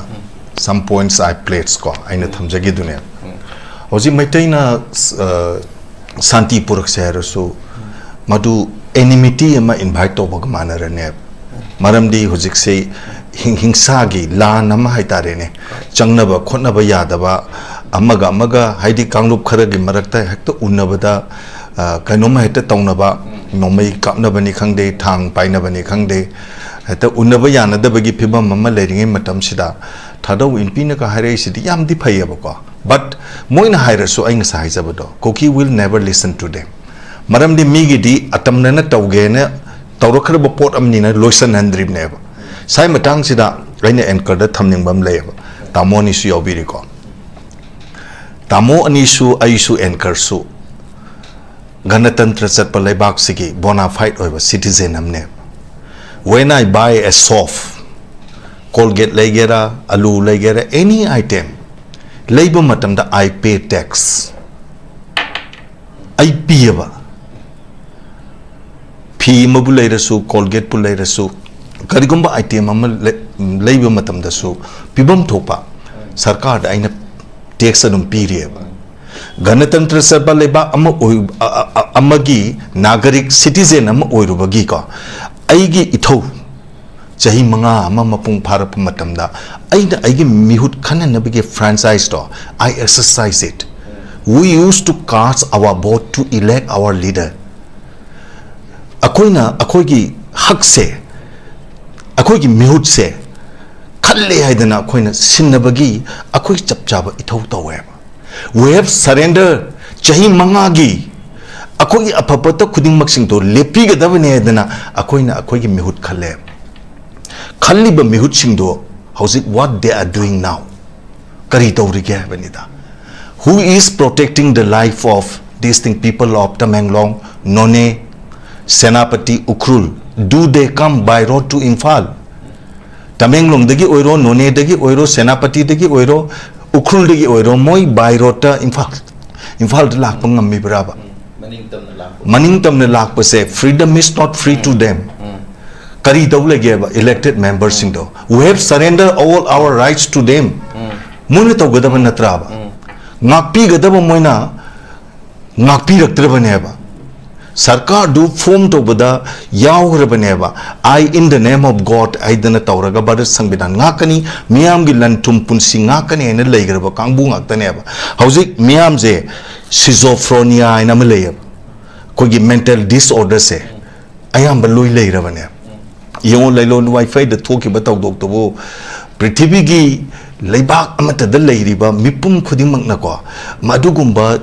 some points I placed ꯀꯣ, ꯑꯩꯅ ꯊꯝꯖꯈꯤꯗꯨꯅꯦ꯫ ꯍꯧꯖꯤꯛ ꯃꯩꯇꯩꯅ ꯑ, ꯁꯥꯟꯇꯤ ꯄꯨꯔꯛꯁꯦ ꯍꯥꯏꯔꯁꯨ ꯃꯗꯨ enmity ꯑꯃ invite ꯇꯧꯕꯒ ꯃꯥꯟꯅꯔꯅꯦꯕ꯫ ꯃꯔꯝꯗꯤ ꯍꯧꯖꯤꯛꯁꯤ ꯍꯤꯡ- ꯍꯤꯡꯁꯥꯒꯤ ꯂꯥꯟ ꯑꯃ ꯍꯥꯏꯇꯥꯔꯦꯅꯦ, ꯆꯪꯅꯕ ꯈꯣꯠꯅꯕ ꯌꯥꯗꯕ, ꯑꯃꯒ ꯑꯃꯒ ꯍꯥꯏꯗꯤ ꯀꯥꯡꯂꯨꯞ ꯈꯔꯒꯤ ꯃꯔꯛꯇ ꯍꯦꯛꯇ ꯎꯅꯕꯗ ꯑ, ꯀꯩꯅꯣꯝꯃ ꯍꯦꯛꯇ ꯇꯧꯅꯕ, ꯅꯣꯡꯃꯩ ꯀꯥꯞꯅꯕꯅꯤ ꯈꯪꯗꯦ, ꯊꯥꯡ ꯄꯥꯏꯅꯕꯅꯤ ꯈꯪꯗꯦ, ꯍꯦꯛꯇ ꯎꯅꯕ ꯌꯥꯅꯗꯕꯒꯤ ꯐꯤꯕꯝ ꯑꯃ ꯂꯩꯔꯤꯉꯩ ꯃꯇꯝꯁꯤꯗ ꯊꯥꯗꯧ ꯏꯟꯄꯤꯅꯒ ꯍꯥꯏꯔꯛꯏꯁꯤꯗꯤ ꯌꯥꯝꯗꯤ ꯐꯩꯌꯦꯕꯀꯣ꯫ But ꯃꯣꯏꯅ ꯍꯥꯏꯔꯁꯨ ꯑꯩ ꯉꯁꯥꯏ ꯍꯥꯏꯖꯕꯗꯣ, Kuki will never listen to them꯫ ꯃꯔꯝꯗꯤ ꯃꯤꯒꯤꯗꯤ ꯑꯇꯝꯅꯅ ꯇꯧꯒꯦꯅ ꯇꯧꯔꯛꯈ꯭ꯔꯕ ꯄꯣꯠ ꯑꯃꯅꯤꯅ ꯂꯣꯏꯁꯤꯟꯍꯟꯗ꯭ꯔꯤꯕꯅꯦꯕ꯫ ꯁꯥꯏ ꯃꯇꯥꯡꯁꯤꯗ ꯑꯩꯅ anchorꯗ ꯊꯝꯅꯤꯡꯕ ꯑꯃ ꯂꯩꯌꯦꯕ, ꯇꯥꯃꯣ ꯑꯅꯤꯁꯨ ꯌꯥꯎꯕꯤꯔꯤꯀꯣ꯫ ꯇꯥꯃꯣ ꯑꯅꯤꯁꯨ ꯑꯩꯁꯨ anchorꯁꯨ ꯒꯅꯇꯟꯇ꯭ꯔ ꯆꯠꯄ ꯂꯩꯕꯥꯛꯁꯤꯒꯤ bona fide ꯑꯣꯏꯕ citizen ꯑꯃꯅꯦꯕ꯫ When I buy a soap, Colgate ꯂꯩꯒꯦꯔꯥ, ꯑꯂꯨ ꯂꯩꯒꯦꯔꯥ, any item, ꯂꯩꯕ ꯃꯇꯝꯗ I pay tax. ꯑꯩ ꯄꯤꯌꯦꯕ꯫ ꯐꯤ ꯑꯃꯕꯨ ꯂꯩꯔꯁꯨ, ꯀꯣꯜꯒꯦꯠꯄꯨ ꯂꯩꯔꯁꯨ, ꯀꯔꯤꯒꯨꯝꯕ item ꯑꯃ ꯂꯩ-, ꯂꯩꯕ ꯃꯇꯝꯗꯁꯨ ꯄꯤꯐꯝ ꯊꯣꯛꯄ ꯁꯔꯀꯥꯔꯗ ꯑꯩꯅ tax ꯑꯗꯨꯝ ꯄꯤꯔꯤꯑꯕ꯫ ꯒꯅꯇꯟꯇ꯭ꯔ ꯆꯠꯄ ꯂꯩꯕꯥꯛ ꯑꯃ ꯑꯣꯏ-, ꯑ-, ꯑ-, ꯑ-, ꯑꯃꯒꯤ ꯅꯥꯒꯔꯤꯛ, citizen ꯑꯃ ꯑꯣꯏꯔꯨꯕꯒꯤꯀꯣ, ꯑꯩꯒꯤ ꯏꯊꯧ ꯆꯍꯤ ꯃꯉꯥ ꯑꯃ ꯃꯄꯨꯡ ꯐꯥꯔꯛꯄ ꯃꯇꯝꯗ ꯑꯩꯅ ꯑꯩꯒꯤ ꯃꯤꯍꯨꯠ ꯈꯟꯅꯅꯕꯒꯤ franchise to, I exercise it. We used to cast our vote to elect our leader. ꯑꯩꯈꯣꯏꯅ ꯑꯩꯈꯣꯏꯒꯤ ꯍꯛꯁꯦ, ꯑꯩꯈꯣꯏꯒꯤ ꯃꯤꯍꯨꯠꯁꯦ ꯈꯜꯂꯦ ꯍꯥꯏꯗꯅ ꯑꯩꯈꯣꯏꯅ ꯁꯤꯟꯅꯕꯒꯤ ꯑꯩꯈꯣꯏ ꯆꯞ ꯆꯥꯕ ꯏꯊꯧ ꯇꯧꯋꯦꯕ꯫ We have surrender, ꯆꯍꯤ ꯃꯉꯥꯒꯤ ꯑꯩꯈꯣꯏꯒꯤ ꯑꯐ ꯐꯠꯇ ꯈꯨꯗꯤꯡꯃꯛꯁꯤꯡꯗꯣ ꯂꯦꯞꯄꯤꯒꯗꯕꯅꯦ ꯍꯥꯏꯗꯅ ꯑꯩꯈꯣꯏꯅ ꯑꯩꯈꯣꯏꯒꯤ ꯃꯤꯍꯨꯠ ꯈꯜꯂꯦ꯫ ꯈꯜꯂꯤꯕ ꯃꯤꯍꯨꯠꯁꯤꯡꯗꯣ ꯍꯧꯖꯤꯛ what they are doing now, ꯀꯔꯤ ꯇꯧꯔꯤꯒꯦ ꯍꯥꯏꯕꯅꯤꯗ꯫ Who is protecting the life of these thing, people of Tamenglong, Noney, Senapati, Ukhrul? Do they come by road to Imphal? ꯇꯃꯦꯡꯂꯣꯡꯗꯒꯤ ꯑꯣꯏꯔꯣ, ꯅꯣꯅꯦꯗꯒꯤ ꯑꯣꯏꯔꯣ, ꯁꯦꯅꯥꯄꯇꯤꯗꯒꯤ ꯑꯣꯏꯔꯣ, ꯎꯈ꯭ꯔꯨꯜꯗꯒꯤ ꯑꯣꯏꯔꯣ, ꯃꯣꯏ by road ꯇ ꯏꯝꯐꯥꯜ, ꯏꯝꯐꯥꯜꯗ ꯂꯥꯛꯄ ꯉꯝꯃꯤꯕ꯭ꯔꯥꯕ? ꯃꯅꯤꯡ ꯇꯝꯅ ꯂꯥꯛꯄ ꯃꯅꯤꯡ ꯇꯝꯅ ꯂꯥꯛꯄꯁꯦ, freedom is not free to them. ꯀꯔꯤ ꯇꯧ ꯂꯩꯒꯦꯕ elected member ꯁꯤꯡꯗꯣ? We have surrender all our rights to them. ꯃꯣꯏꯅ ꯇꯧꯒꯗꯕ ꯅꯠꯇ꯭ꯔꯥꯕ? ꯉꯥꯛꯄꯤꯒꯗꯕ ꯃꯣꯏꯅ ꯉꯥꯛꯄꯤꯔꯛꯇ꯭ꯔꯕꯅꯦꯕ꯫ ꯁꯔꯀꯥꯔꯗꯨ form ꯇꯧꯕꯗ ꯌꯥꯎꯈ꯭ꯔꯕꯅꯦꯕ꯫ I in the name of God ꯍꯥꯏꯗꯅ ꯇꯧꯔꯒ ꯚꯥꯔꯠ ꯁꯪꯕꯤꯙꯥꯟ ꯉꯥꯛꯀꯅꯤ, ꯃꯤꯌꯥꯝꯒꯤ ꯂꯟ ꯊꯨꯝ ꯄꯨꯟꯁꯤ ꯉꯥꯛꯀꯅꯤ ꯍꯥꯏꯅ ꯂꯩꯈ꯭ꯔꯕ ꯀꯥꯡꯕꯨ ꯉꯥꯛꯇꯅꯦꯕ꯫ ꯍꯧꯖꯤꯛ ꯃꯤꯌꯥꯝꯁꯦ schizophrenia ꯍꯥꯏꯅ ꯑꯃ ꯂꯩꯌꯦꯕ꯫ ꯑꯩꯈꯣꯏꯒꯤ mental disorder ꯁꯦ ꯑꯌꯥꯝꯕ ꯂꯣꯏ ꯂꯩꯔꯕꯅꯦꯕ꯫ ꯌꯦꯡꯉꯣ, ꯂꯩꯂꯣꯟ ꯋꯥꯏꯐꯩꯗ ꯊꯣꯛꯈꯤꯕ ꯊꯧꯗꯣꯛꯇꯨꯕꯨ ꯄ꯭ꯔꯤꯊꯤꯕꯤꯒꯤ ꯂꯩꯕꯥꯛ ꯑꯃꯠꯇꯗ ꯂꯩꯔꯤꯕ ꯃꯤꯄꯨꯝ ꯈꯨꯗꯤꯡꯃꯛꯅꯀꯣ, ꯃꯗꯨꯒꯨꯝꯕ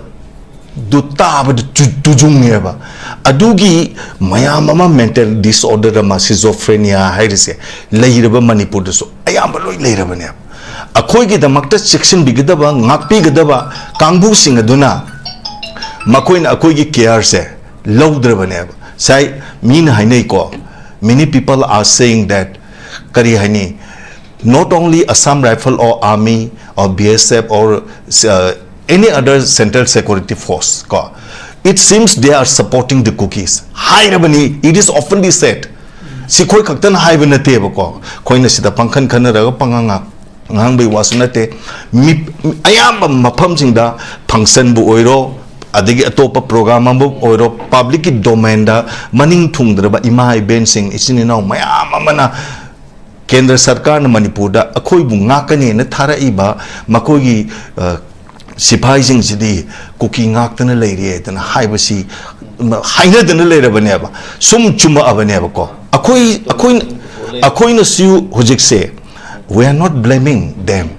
ꯗꯨ ꯇꯥꯕꯗ ꯇꯨ-, ꯇꯨꯖꯨꯡꯉꯦꯕ꯫ ꯑꯗꯨꯒꯤ ꯃꯌꯥꯝ ꯑꯃ mental disorder ꯑꯃ, schizophrenia ꯍꯥꯏꯔꯤꯁꯦ, ꯂꯩꯔꯕ ꯃꯅꯤꯄꯨꯔꯗꯁꯨ ꯑꯌꯥꯝꯕ ꯂꯣꯏ ꯂꯩꯔꯕꯅꯦꯕ꯫ ꯑꯩꯈꯣꯏꯒꯤꯗꯃꯛꯇ ꯆꯦꯛꯁꯤꯟꯕꯤꯒꯗꯕ, ꯉꯥꯛꯄꯤꯒꯗꯕ ꯀꯥꯡꯕꯨꯁꯤꯡ ꯑꯗꯨꯅ ꯃꯈꯣꯏꯅ ꯑꯩꯈꯣꯏꯒꯤ care ꯁꯦ ꯂꯧꯗ꯭ꯔꯕꯅꯦꯕ꯫ ꯉꯁꯥꯏ ꯃꯤꯅ ꯍꯥꯏꯅꯩꯀꯣ, many people are saying that, ꯀꯔꯤ ꯍꯥꯏꯅꯤ, not only Assam Rifle or Army, or B S F or uh, any other central security force ꯀꯣ, it seems they are supporting the Kukis ꯍꯥꯏꯔꯕꯅꯤ, it is oftenly said. ꯁꯤ ꯑꯩꯈꯣꯏ ꯈꯛꯇꯅ ꯍꯥꯏꯕ ꯅꯠꯇꯦꯕꯀꯣ, ꯑꯩꯈꯣꯏꯅ ꯁꯤꯗ ꯄꯪꯈꯟ ꯈꯟꯅꯔꯒ ꯄꯉꯥꯡ ꯉꯥꯡꯕꯒꯤ ꯋꯥꯁꯨ ꯅꯠꯇꯦ꯫ ꯃꯤ ꯑꯌꯥꯝꯕ ꯃꯐꯝꯁꯤꯡꯗ functionꯕꯨ ꯑꯣꯏꯔꯣ, ꯑꯗꯒꯤ ꯑꯇꯣꯞꯄ program ꯑꯃꯕꯨ ꯑꯣꯏꯔꯣ, publicꯀꯤ domainꯗ ꯃꯅꯤꯡ ꯊꯨꯡꯗ꯭ꯔꯕ ꯏꯃꯥ ꯏꯕꯦꯟꯁꯤꯡ, ꯏꯆꯤꯟ ꯏꯅꯥꯎ ꯃꯌꯥꯝ ꯑꯃꯅ ꯀꯦꯟꯗ꯭ꯔ ꯁꯔꯀꯥꯔꯅ ꯃꯅꯤꯄꯨꯔꯗ ꯑꯩꯈꯣꯏꯕꯨ ꯉꯥꯛꯀꯅꯦꯅ ꯊꯥꯔꯛꯏꯕ ꯃꯈꯣꯏꯒꯤ, ꯑ, ꯁꯤꯐꯥꯏꯁꯤꯡꯁꯤꯗꯤ ꯀꯨꯀꯤ ꯉꯥꯛꯇꯅ ꯂꯩꯔꯦ ꯍꯥꯏꯗꯅ ꯍꯥꯏꯕꯁꯤ ꯍꯥꯏꯅꯗꯅ ꯂꯩꯔꯕꯅꯦꯕ, ꯁꯨꯝ ꯆꯨꯝꯃꯛꯑꯕꯅꯦꯕꯀꯣ꯫ ꯑꯩꯈꯣꯏ ꯑꯩꯈꯣꯏ ꯑꯩꯈꯣꯏꯅꯁꯨ ꯍꯧꯖꯤꯛꯁꯦ, we are not blaming them,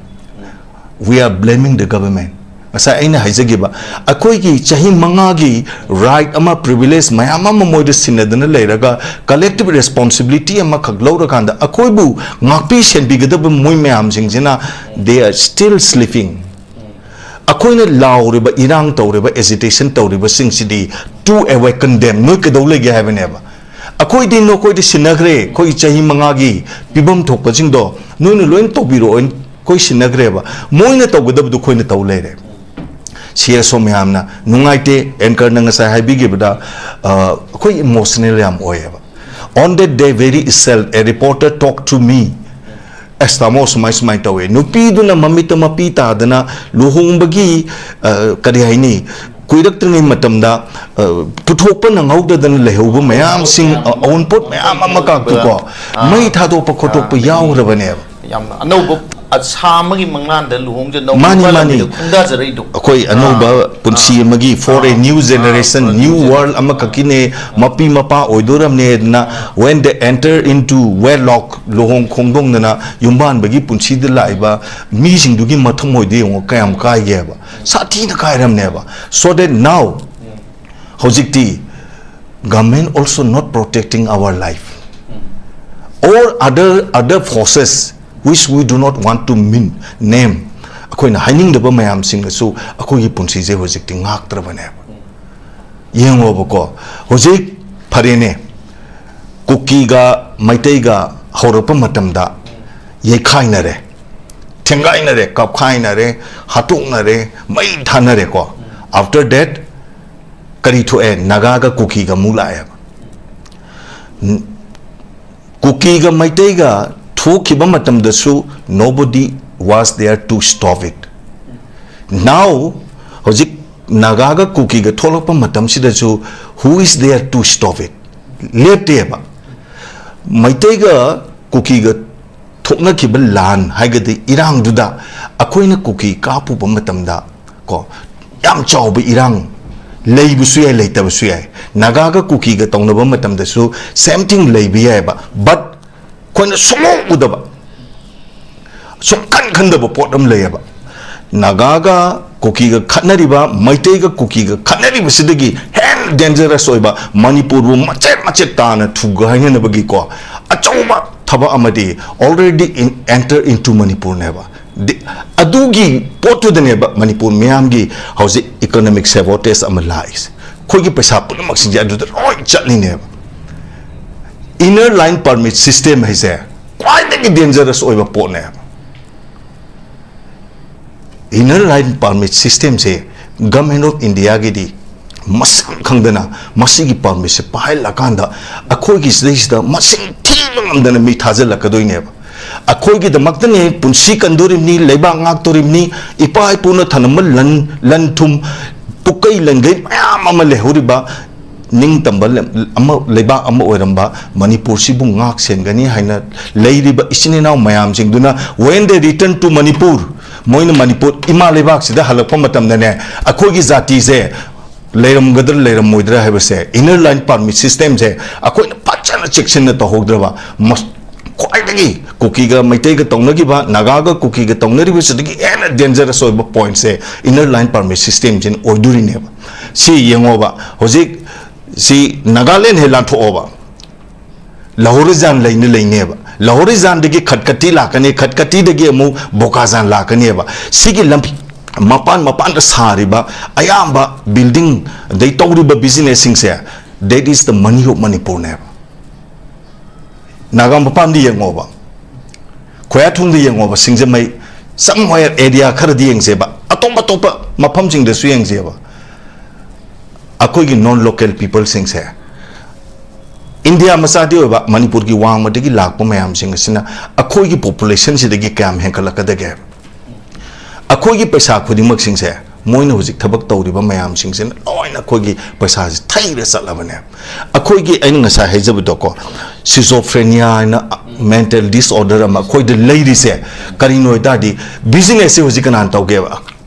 we are blaming the government. ꯉꯁꯥꯏ ꯑꯩꯅ ꯍꯥꯏꯖꯈꯤꯕ, ꯑꯩꯈꯣꯏꯒꯤ ꯆꯍꯤ ꯃꯉꯥꯒꯤ right ꯑꯃ, privilege ꯃꯌꯥꯝ ꯑꯃ ꯃꯣꯏꯗ ꯁꯤꯟꯅꯗꯅ ꯂꯩꯔꯒ, collective responsibility ꯑꯃꯈꯛ ꯂꯧꯔꯀꯥꯟꯗ ꯑꯩꯈꯣꯏꯕꯨ ꯉꯥꯛꯄꯤ ꯁꯦꯟꯕꯤꯒꯗꯕ ꯃꯣꯏ ꯃꯌꯥꯝꯁꯤꯡꯁꯤꯅ, they are still sleeping. ꯑꯩꯈꯣꯏꯅ ꯂꯥꯎꯔꯤꯕ, ꯏꯔꯥꯡ ꯇꯧꯔꯤꯕ, agitation ꯇꯧꯔꯤꯕꯁꯤꯡꯁꯤꯗꯤ, to awaken them, ꯅꯣꯏ ꯀꯩꯗꯧ ꯂꯩꯒꯦ ꯍꯥꯏꯕꯅꯦꯕ꯫ ꯑꯩꯈꯣꯏꯗꯤ ꯅꯈꯣꯏꯗ ꯁꯤꯟꯅꯈ꯭ꯔꯦ, ꯑꯩꯈꯣꯏꯒꯤ ꯆꯍꯤ ꯃꯉꯥꯒꯤ ꯄꯤꯐꯝ ꯊꯣꯛꯄꯁꯤꯡꯗꯣ ꯅꯣꯏꯅ ꯂꯣꯏꯅ ꯇꯧꯕꯤꯔꯛꯑꯣ, ꯑꯩꯈꯣꯏ ꯁꯤꯟꯅꯈ꯭ꯔꯦꯕ꯫ ꯃꯣꯏꯅ ꯇꯧꯒꯗꯕꯗꯣ ꯑꯩꯈꯣꯏꯅ ꯇꯧ ꯂꯩꯔꯦ꯫ ꯁꯤ ꯑꯦꯁ ꯑꯣ ꯃꯌꯥꯝꯅ ꯅꯨꯡꯉꯥꯏꯇꯦ, anchorꯅ ꯉꯁꯥꯏ ꯍꯥꯏꯕꯤꯈꯤꯕꯗ, ꯑ, ꯑꯩꯈꯣꯏ emotional ꯌꯥꯝ ꯑꯣꯏꯌꯦꯕ꯫ On that day very itself, a reporter talked to me. ꯑꯁ, ꯇꯥꯃꯣ, ꯁꯨꯃꯥꯏ ꯁꯨꯃꯥꯏꯅ ꯇꯧꯋꯦ, ꯅꯨꯄꯤꯗꯨꯅ ꯃꯃꯤꯠꯇ ꯃꯄꯤ ꯇꯥꯗꯅ ꯂꯨꯍꯣꯡꯕꯒꯤ, ꯑ, ꯀꯔꯤ ꯍꯥꯏꯅꯤ, ꯀꯨꯏꯔꯛꯇ꯭ꯔꯤꯉꯩ ꯃꯇꯝꯗ, ꯑ, ꯄꯨꯊꯣꯛꯄ ꯅꯪꯍꯧꯗꯗꯅ ꯂꯩꯍꯧꯕ ꯃꯌꯥꯝꯁꯤꯡ, ꯑ, ꯑꯋꯨꯟꯄꯣꯠ ꯃꯌꯥꯝ ꯑꯃ ꯀꯥꯛꯇꯨꯀꯣ, ꯑꯥ꯫ ꯃꯩ ꯊꯥꯗꯣꯛꯄ ꯈꯣꯠꯇꯣꯛꯄ ꯑꯥ꯫ ꯌꯥꯎꯈ꯭ꯔꯕꯅꯦꯕ꯫ ꯌꯥꯝꯅ ꯑꯅꯧꯕ ꯑꯁꯥ ꯑꯃꯒꯤ ꯃꯪꯂꯥꯟꯗ ꯂꯨꯍꯣꯡꯖ-, ꯅꯧꯕ ꯃꯥꯅꯤ, ꯄꯥꯜꯂꯝꯃꯤꯗ ꯃꯥꯅꯤ꯫ ꯈꯣꯡꯗꯥꯖꯔꯛꯏꯗꯣ꯫ ꯑꯩꯈꯣꯏ ꯑꯅꯧꯕ ꯑꯥ, ꯄꯨꯟꯁꯤ ꯑꯥ, ꯑꯃꯒꯤ, for a ah, new ah, generation, ah, new new world generation꯫ ꯑꯃꯈꯛꯀꯤꯅꯦ, ꯑꯥ꯫ ꯃꯄꯤ ꯃꯄꯥ ꯑꯣꯏꯗꯣꯔꯝꯅꯦꯅ, ꯑꯥ꯫ When they enter into wedlock, ꯂꯨꯍꯣꯡ ꯈꯣꯡꯗꯣꯡꯗꯅ ꯌꯨꯝꯕꯥꯟꯕꯒꯤ ꯄꯨꯟꯁꯤꯗ ꯂꯥꯛꯏꯕ ꯃꯤꯁꯤꯡꯗꯨꯒꯤ ꯃꯊꯃꯣꯏꯗ ꯌꯦꯡꯉꯣ, ꯀꯌꯥꯝ ꯀꯥꯏꯒꯦꯕ, ꯁꯥꯊꯤꯅ ꯀꯥꯏꯔꯝꯅꯦꯕ꯫ So that now, ꯎꯝ꯫ ꯍꯧꯖꯤꯛꯇꯤ, government also not protecting our life, um. Or other, other forces which we do not want to mean, name, ꯑꯩꯈꯣꯏꯅ ꯍꯥꯏꯅꯤꯡꯗꯕ ꯃꯌꯥꯝꯁꯤꯡꯅꯁꯨ ꯑꯩꯈꯣꯏꯒꯤ ꯄꯨꯟꯁꯤꯁꯦ ꯍꯧꯖꯤꯛꯇꯤ ꯉꯥꯛꯇ꯭ꯔꯕꯅꯦꯕ꯫ ꯌꯦꯡꯉꯣꯕꯀꯣ, ꯍꯧꯖꯤꯛ ꯐꯔꯦꯅꯦ, ꯀꯨꯀꯤꯒ ꯃꯩꯇꯩꯒ ꯍꯧꯔꯛꯄ ꯃꯇꯝꯗ ꯌꯩꯈꯥꯏꯅꯔꯦ, ꯊꯦꯡꯒꯥꯏꯅꯔꯦ, ꯀꯥꯞꯈꯥꯏꯅꯔꯦ, ꯍꯥꯠꯇꯣꯛꯅꯔꯦ, ꯃꯩ ꯊꯥꯅꯔꯦꯀꯣ꯫ After that ꯀꯔꯤ ꯊꯣꯛꯑꯦ? ꯅꯥꯒꯥꯒ ꯀꯨꯀꯤꯒ ꯑꯃꯨꯛ ꯂꯥꯛꯑꯦꯕ꯫ ꯀꯨꯀꯤꯒ ꯃꯩꯇꯩꯒ ꯊꯣꯛꯈꯤꯕ ꯃꯇꯝꯗꯁꯨ nobody was there to stop it. Now ꯍꯧꯖꯤꯛ ꯅꯥꯒꯥꯒ ꯀꯨꯀꯤꯒ ꯊꯣꯛꯂꯛꯄ ꯃꯇꯝꯁꯤꯗꯁꯨ who is there to stop it? ꯂꯦꯞꯇꯦꯕ꯫ ꯃꯩꯇꯩꯒ ꯀꯨꯀꯤꯒ ꯊꯣꯛꯅꯈꯤꯕ ꯂꯥꯟ ꯍꯥꯏꯒꯗꯤ ꯏꯔꯥꯡꯗꯨꯗ ꯑꯩꯈꯣꯏꯅ ꯀꯨꯀꯤ ꯀꯥꯞꯄꯨꯕ ꯃꯇꯝꯗ ꯀꯣ, ꯌꯥꯝ ꯆꯥꯎꯕ ꯏꯔꯥꯡ ꯂꯩꯕꯁꯨ ꯌꯥꯏ, ꯂꯩꯇꯕꯁꯨ ꯌꯥꯏ꯫ ꯅꯥꯒꯥꯒ ꯀꯨꯀꯤꯒ ꯇꯧꯅꯕ ꯃꯇꯝꯗꯁꯨ same thing ꯂꯩꯕ ꯌꯥꯏꯑꯕ꯫ But ꯑꯩꯈꯣꯏꯅ ꯁꯨꯡꯎ ꯎꯗꯕ, ꯁꯨꯡꯈꯟ ꯈꯟꯗꯕ ꯄꯣꯠ ꯑꯃ ꯂꯩꯌꯦꯕ꯫ ꯅꯥꯒꯥꯒ ꯀꯨꯀꯤꯒ ꯈꯠꯅꯔꯤꯕ, ꯃꯩꯇꯩꯒ ꯀꯨꯀꯤꯒ ꯈꯠꯅꯔꯤꯕꯁꯤꯗꯒꯤ ꯍꯦꯟꯅ dangerous ꯑꯣꯏꯕ, ꯃꯅꯤꯄꯨꯔꯕꯨ ꯃꯆꯦꯠ ꯃꯆꯦꯠ ꯇꯥꯅ ꯊꯨꯒꯥꯏꯅꯅꯕꯒꯤꯀꯣ ꯑꯆꯧꯕ ꯊꯕꯛ ꯑꯃꯗꯤ already in, enter into ꯃꯅꯤꯄꯨꯔꯅꯦꯕ꯫ ꯗꯤ-, ꯑꯗꯨꯒꯤ ꯄꯣꯠꯇꯨꯗꯅꯦꯕ ꯃꯅꯤꯄꯨꯔ ꯃꯤꯌꯥꯝꯒꯤ ꯍꯧꯖꯤꯛ economic sabotage ꯑꯃ ꯂꯥꯛꯏꯁꯦ꯫ ꯑꯩꯈꯣꯏꯒꯤ ꯄꯩꯁꯥ ꯄꯨꯝꯅꯃꯛꯁꯤꯡꯁꯦ ꯑꯗꯨꯗ ꯂꯣꯏ ꯆꯠꯂꯤꯅꯦꯕ꯫ Inner line permit system ꯍꯥꯏꯁꯦ ꯈ꯭ꯋꯥꯏꯗꯒꯤ dangerous ꯑꯣꯏꯕ ꯄꯣꯠꯅꯦꯕ꯫ Inner line permit systemꯁꯦ Government of Indiaꯒꯤꯗꯤ ꯃꯁꯛ ꯈꯪꯗꯅ ꯃꯁꯤꯒꯤ permitꯁꯦ ꯄꯥꯏꯍꯜꯂꯀꯥꯟꯗ ꯑꯩꯈꯣꯏꯒꯤ ꯁꯤꯗꯩꯁꯤꯗ ꯃꯁꯤꯡ ꯊꯤꯕ ꯉꯝꯗꯅ ꯃꯤ ꯊꯥꯖꯤꯜꯂꯛꯀꯗꯣꯏꯅꯦꯕ꯫ ꯑꯩꯈꯣꯏꯒꯤꯗꯃꯛꯇꯅꯦ ꯄꯨꯟꯁꯤ ꯀꯟꯗꯣꯔꯤꯕꯅꯤ, ꯂꯩꯕꯥꯛ ꯉꯥꯛꯇꯣꯔꯤꯕꯅꯤ, ꯏꯄꯥ ꯏꯄꯨꯅ ꯊꯅꯝꯕ ꯂꯟ, ꯂꯟ ꯊꯨꯝ, ꯄꯨꯀꯩ ꯂꯟꯒꯩ ꯃꯌꯥꯝ ꯑꯃ ꯂꯩꯍꯧꯔꯤꯕ ꯅꯤꯡꯇꯝꯕ ꯂꯝ ꯑꯃ, ꯂꯩꯕꯥꯛ ꯑꯃ ꯑꯣꯏꯔꯝꯕ ꯃꯅꯤꯄꯨꯔꯁꯤꯕꯨ ꯉꯥꯛ ꯁꯦꯟꯒꯅꯤ ꯍꯥꯏꯅ ꯂꯩꯔꯤꯕ ꯏꯆꯤꯟ ꯏꯅꯥꯎ ꯃꯌꯥꯝꯁꯤꯡꯗꯨꯅ, when they return to Manipur, ꯃꯣꯏꯅ ꯃꯅꯤꯄꯨꯔ ꯏꯃꯥ ꯂꯩꯕꯥꯛꯁꯤꯗ ꯍꯜꯂꯛꯄ ꯃꯇꯝꯗꯅꯦ, ꯑꯩꯈꯣꯏꯒꯤ ꯖꯥꯇꯤꯁꯦ ꯂꯩꯔꯝꯒꯗ꯭ꯔꯥ ꯂꯩꯔꯝꯃꯣꯏꯗ꯭ꯔꯥ ꯍꯥꯏꯕꯁꯦ, inner line permit systemꯁꯦ ꯑꯩꯈꯣꯏꯅ ꯐꯖꯅ ꯆꯦꯛꯁꯤꯟꯅ ꯇꯧꯍꯧꯗ꯭ꯔꯕ, ꯃꯁ-, ꯈ꯭ꯋꯥꯏꯗꯒꯤ ꯀꯨꯀꯤꯒ ꯃꯩꯇꯩꯒ ꯇꯧꯅꯈꯤꯕ, ꯅꯥꯒꯥꯒ ꯀꯨꯀꯤꯒ ꯇꯧꯅꯔꯤꯕꯁꯤꯗꯒꯤ ꯍꯦꯟꯅ dangerous ꯑꯣꯏꯕ pointꯁꯦ inner line permit systemꯁꯤꯅ ꯑꯣꯏꯗꯣꯔꯤꯅꯦꯕ꯫ ꯁꯤ ꯌꯦꯡꯉꯣꯕ, ꯍꯧꯖꯤꯛ ꯁꯤ ꯅꯥꯒꯥꯂꯦꯟ ꯍꯦꯛ ꯂꯥꯟꯊꯣꯛꯑꯣꯕ, ꯂꯍꯣꯔꯤꯖꯥꯟ ꯂꯩꯅ ꯂꯩꯅꯦꯕ꯫ ꯂꯍꯣꯔꯤꯖꯥꯟꯗꯒꯤ ꯈꯠꯀꯇꯤ ꯂꯥꯛꯀꯅꯤ, ꯈꯠꯀꯇꯤꯗꯒꯤ ꯑꯃꯨꯛ ꯕꯣꯀꯥꯖꯥꯟ ꯂꯥꯛꯀꯅꯦꯕ꯫ ꯁꯤꯒꯤ ꯂꯝꯕꯤ ꯃꯄꯥꯟ ꯃꯄꯥꯟꯗ ꯁꯥꯔꯤꯕ ꯑꯌꯥꯝꯕ building ꯑꯗꯩ ꯇꯧꯔꯤꯕ businessꯁꯤꯡꯁꯦ, that is the money of Manipurꯅꯦꯕ꯫ Naga ꯃꯄꯥꯟꯗ ꯌꯦꯡꯉꯣꯕ, ꯈꯣꯌꯥꯊꯣꯡꯗ ꯌꯦꯡꯉꯣꯕ, ꯁꯤꯡꯖꯃꯩ, somewhere area ꯈꯔꯗꯤ ꯌꯦꯡꯁꯦꯕ, ꯑꯇꯣꯞ ꯑꯇꯣꯞꯄ ꯃꯐꯝꯁꯤꯡꯗꯁꯨ ꯌꯦꯡꯁꯦꯕ꯫ ꯑꯩꯈꯣꯏꯒꯤ non local peopleꯁꯤꯡꯁꯦ, ꯏꯟꯗꯤꯌꯥ ꯃꯆꯥꯗꯤ ꯑꯣꯏꯕ, ꯃꯅꯤꯄꯨꯔꯒꯤ ꯋꯥꯡꯃꯗꯒꯤ ꯂꯥꯛꯄ ꯃꯌꯥꯝꯁꯤꯡ ꯑꯁꯤꯅ ꯑꯩꯈꯣꯏꯒꯤ populationꯁꯤꯗꯒꯤ ꯀꯌꯥꯝ ꯍꯦꯟꯒꯠꯂꯛꯀꯗꯒꯦ? ꯑꯩꯈꯣꯏꯒꯤ ꯄꯩꯁꯥ ꯈꯨꯗꯤꯡꯃꯛꯁꯤꯡꯁꯦ ꯃꯣꯏꯅ ꯍꯧꯖꯤꯛ ꯊꯕꯛ ꯇꯧꯔꯤꯕ ꯃꯌꯥꯝꯁꯤꯡꯁꯤꯅ ꯂꯣꯏꯅ ꯑꯩꯈꯣꯏꯒꯤ ꯄꯩꯁꯥꯁꯦ ꯊꯩꯔ ꯆꯠꯂꯕꯅꯦ꯫ ꯑꯩꯈꯣꯏꯒꯤ, ꯑꯩꯅ ꯉꯁꯥꯏ ꯍꯥꯏꯖꯕꯗꯣꯀꯣ, schizophrenia ꯍꯥꯏꯅ mental disorder ꯑꯃ ꯑꯩꯈꯣꯏꯗ ꯂꯩꯔꯤꯁꯦ ꯀꯔꯤꯅꯣ ꯍꯥꯏ ꯇꯥꯔꯗꯤ, businessꯁꯦ ꯍꯧꯖꯤꯛ ꯀꯅꯥꯅ ꯇꯧꯒꯦꯕ?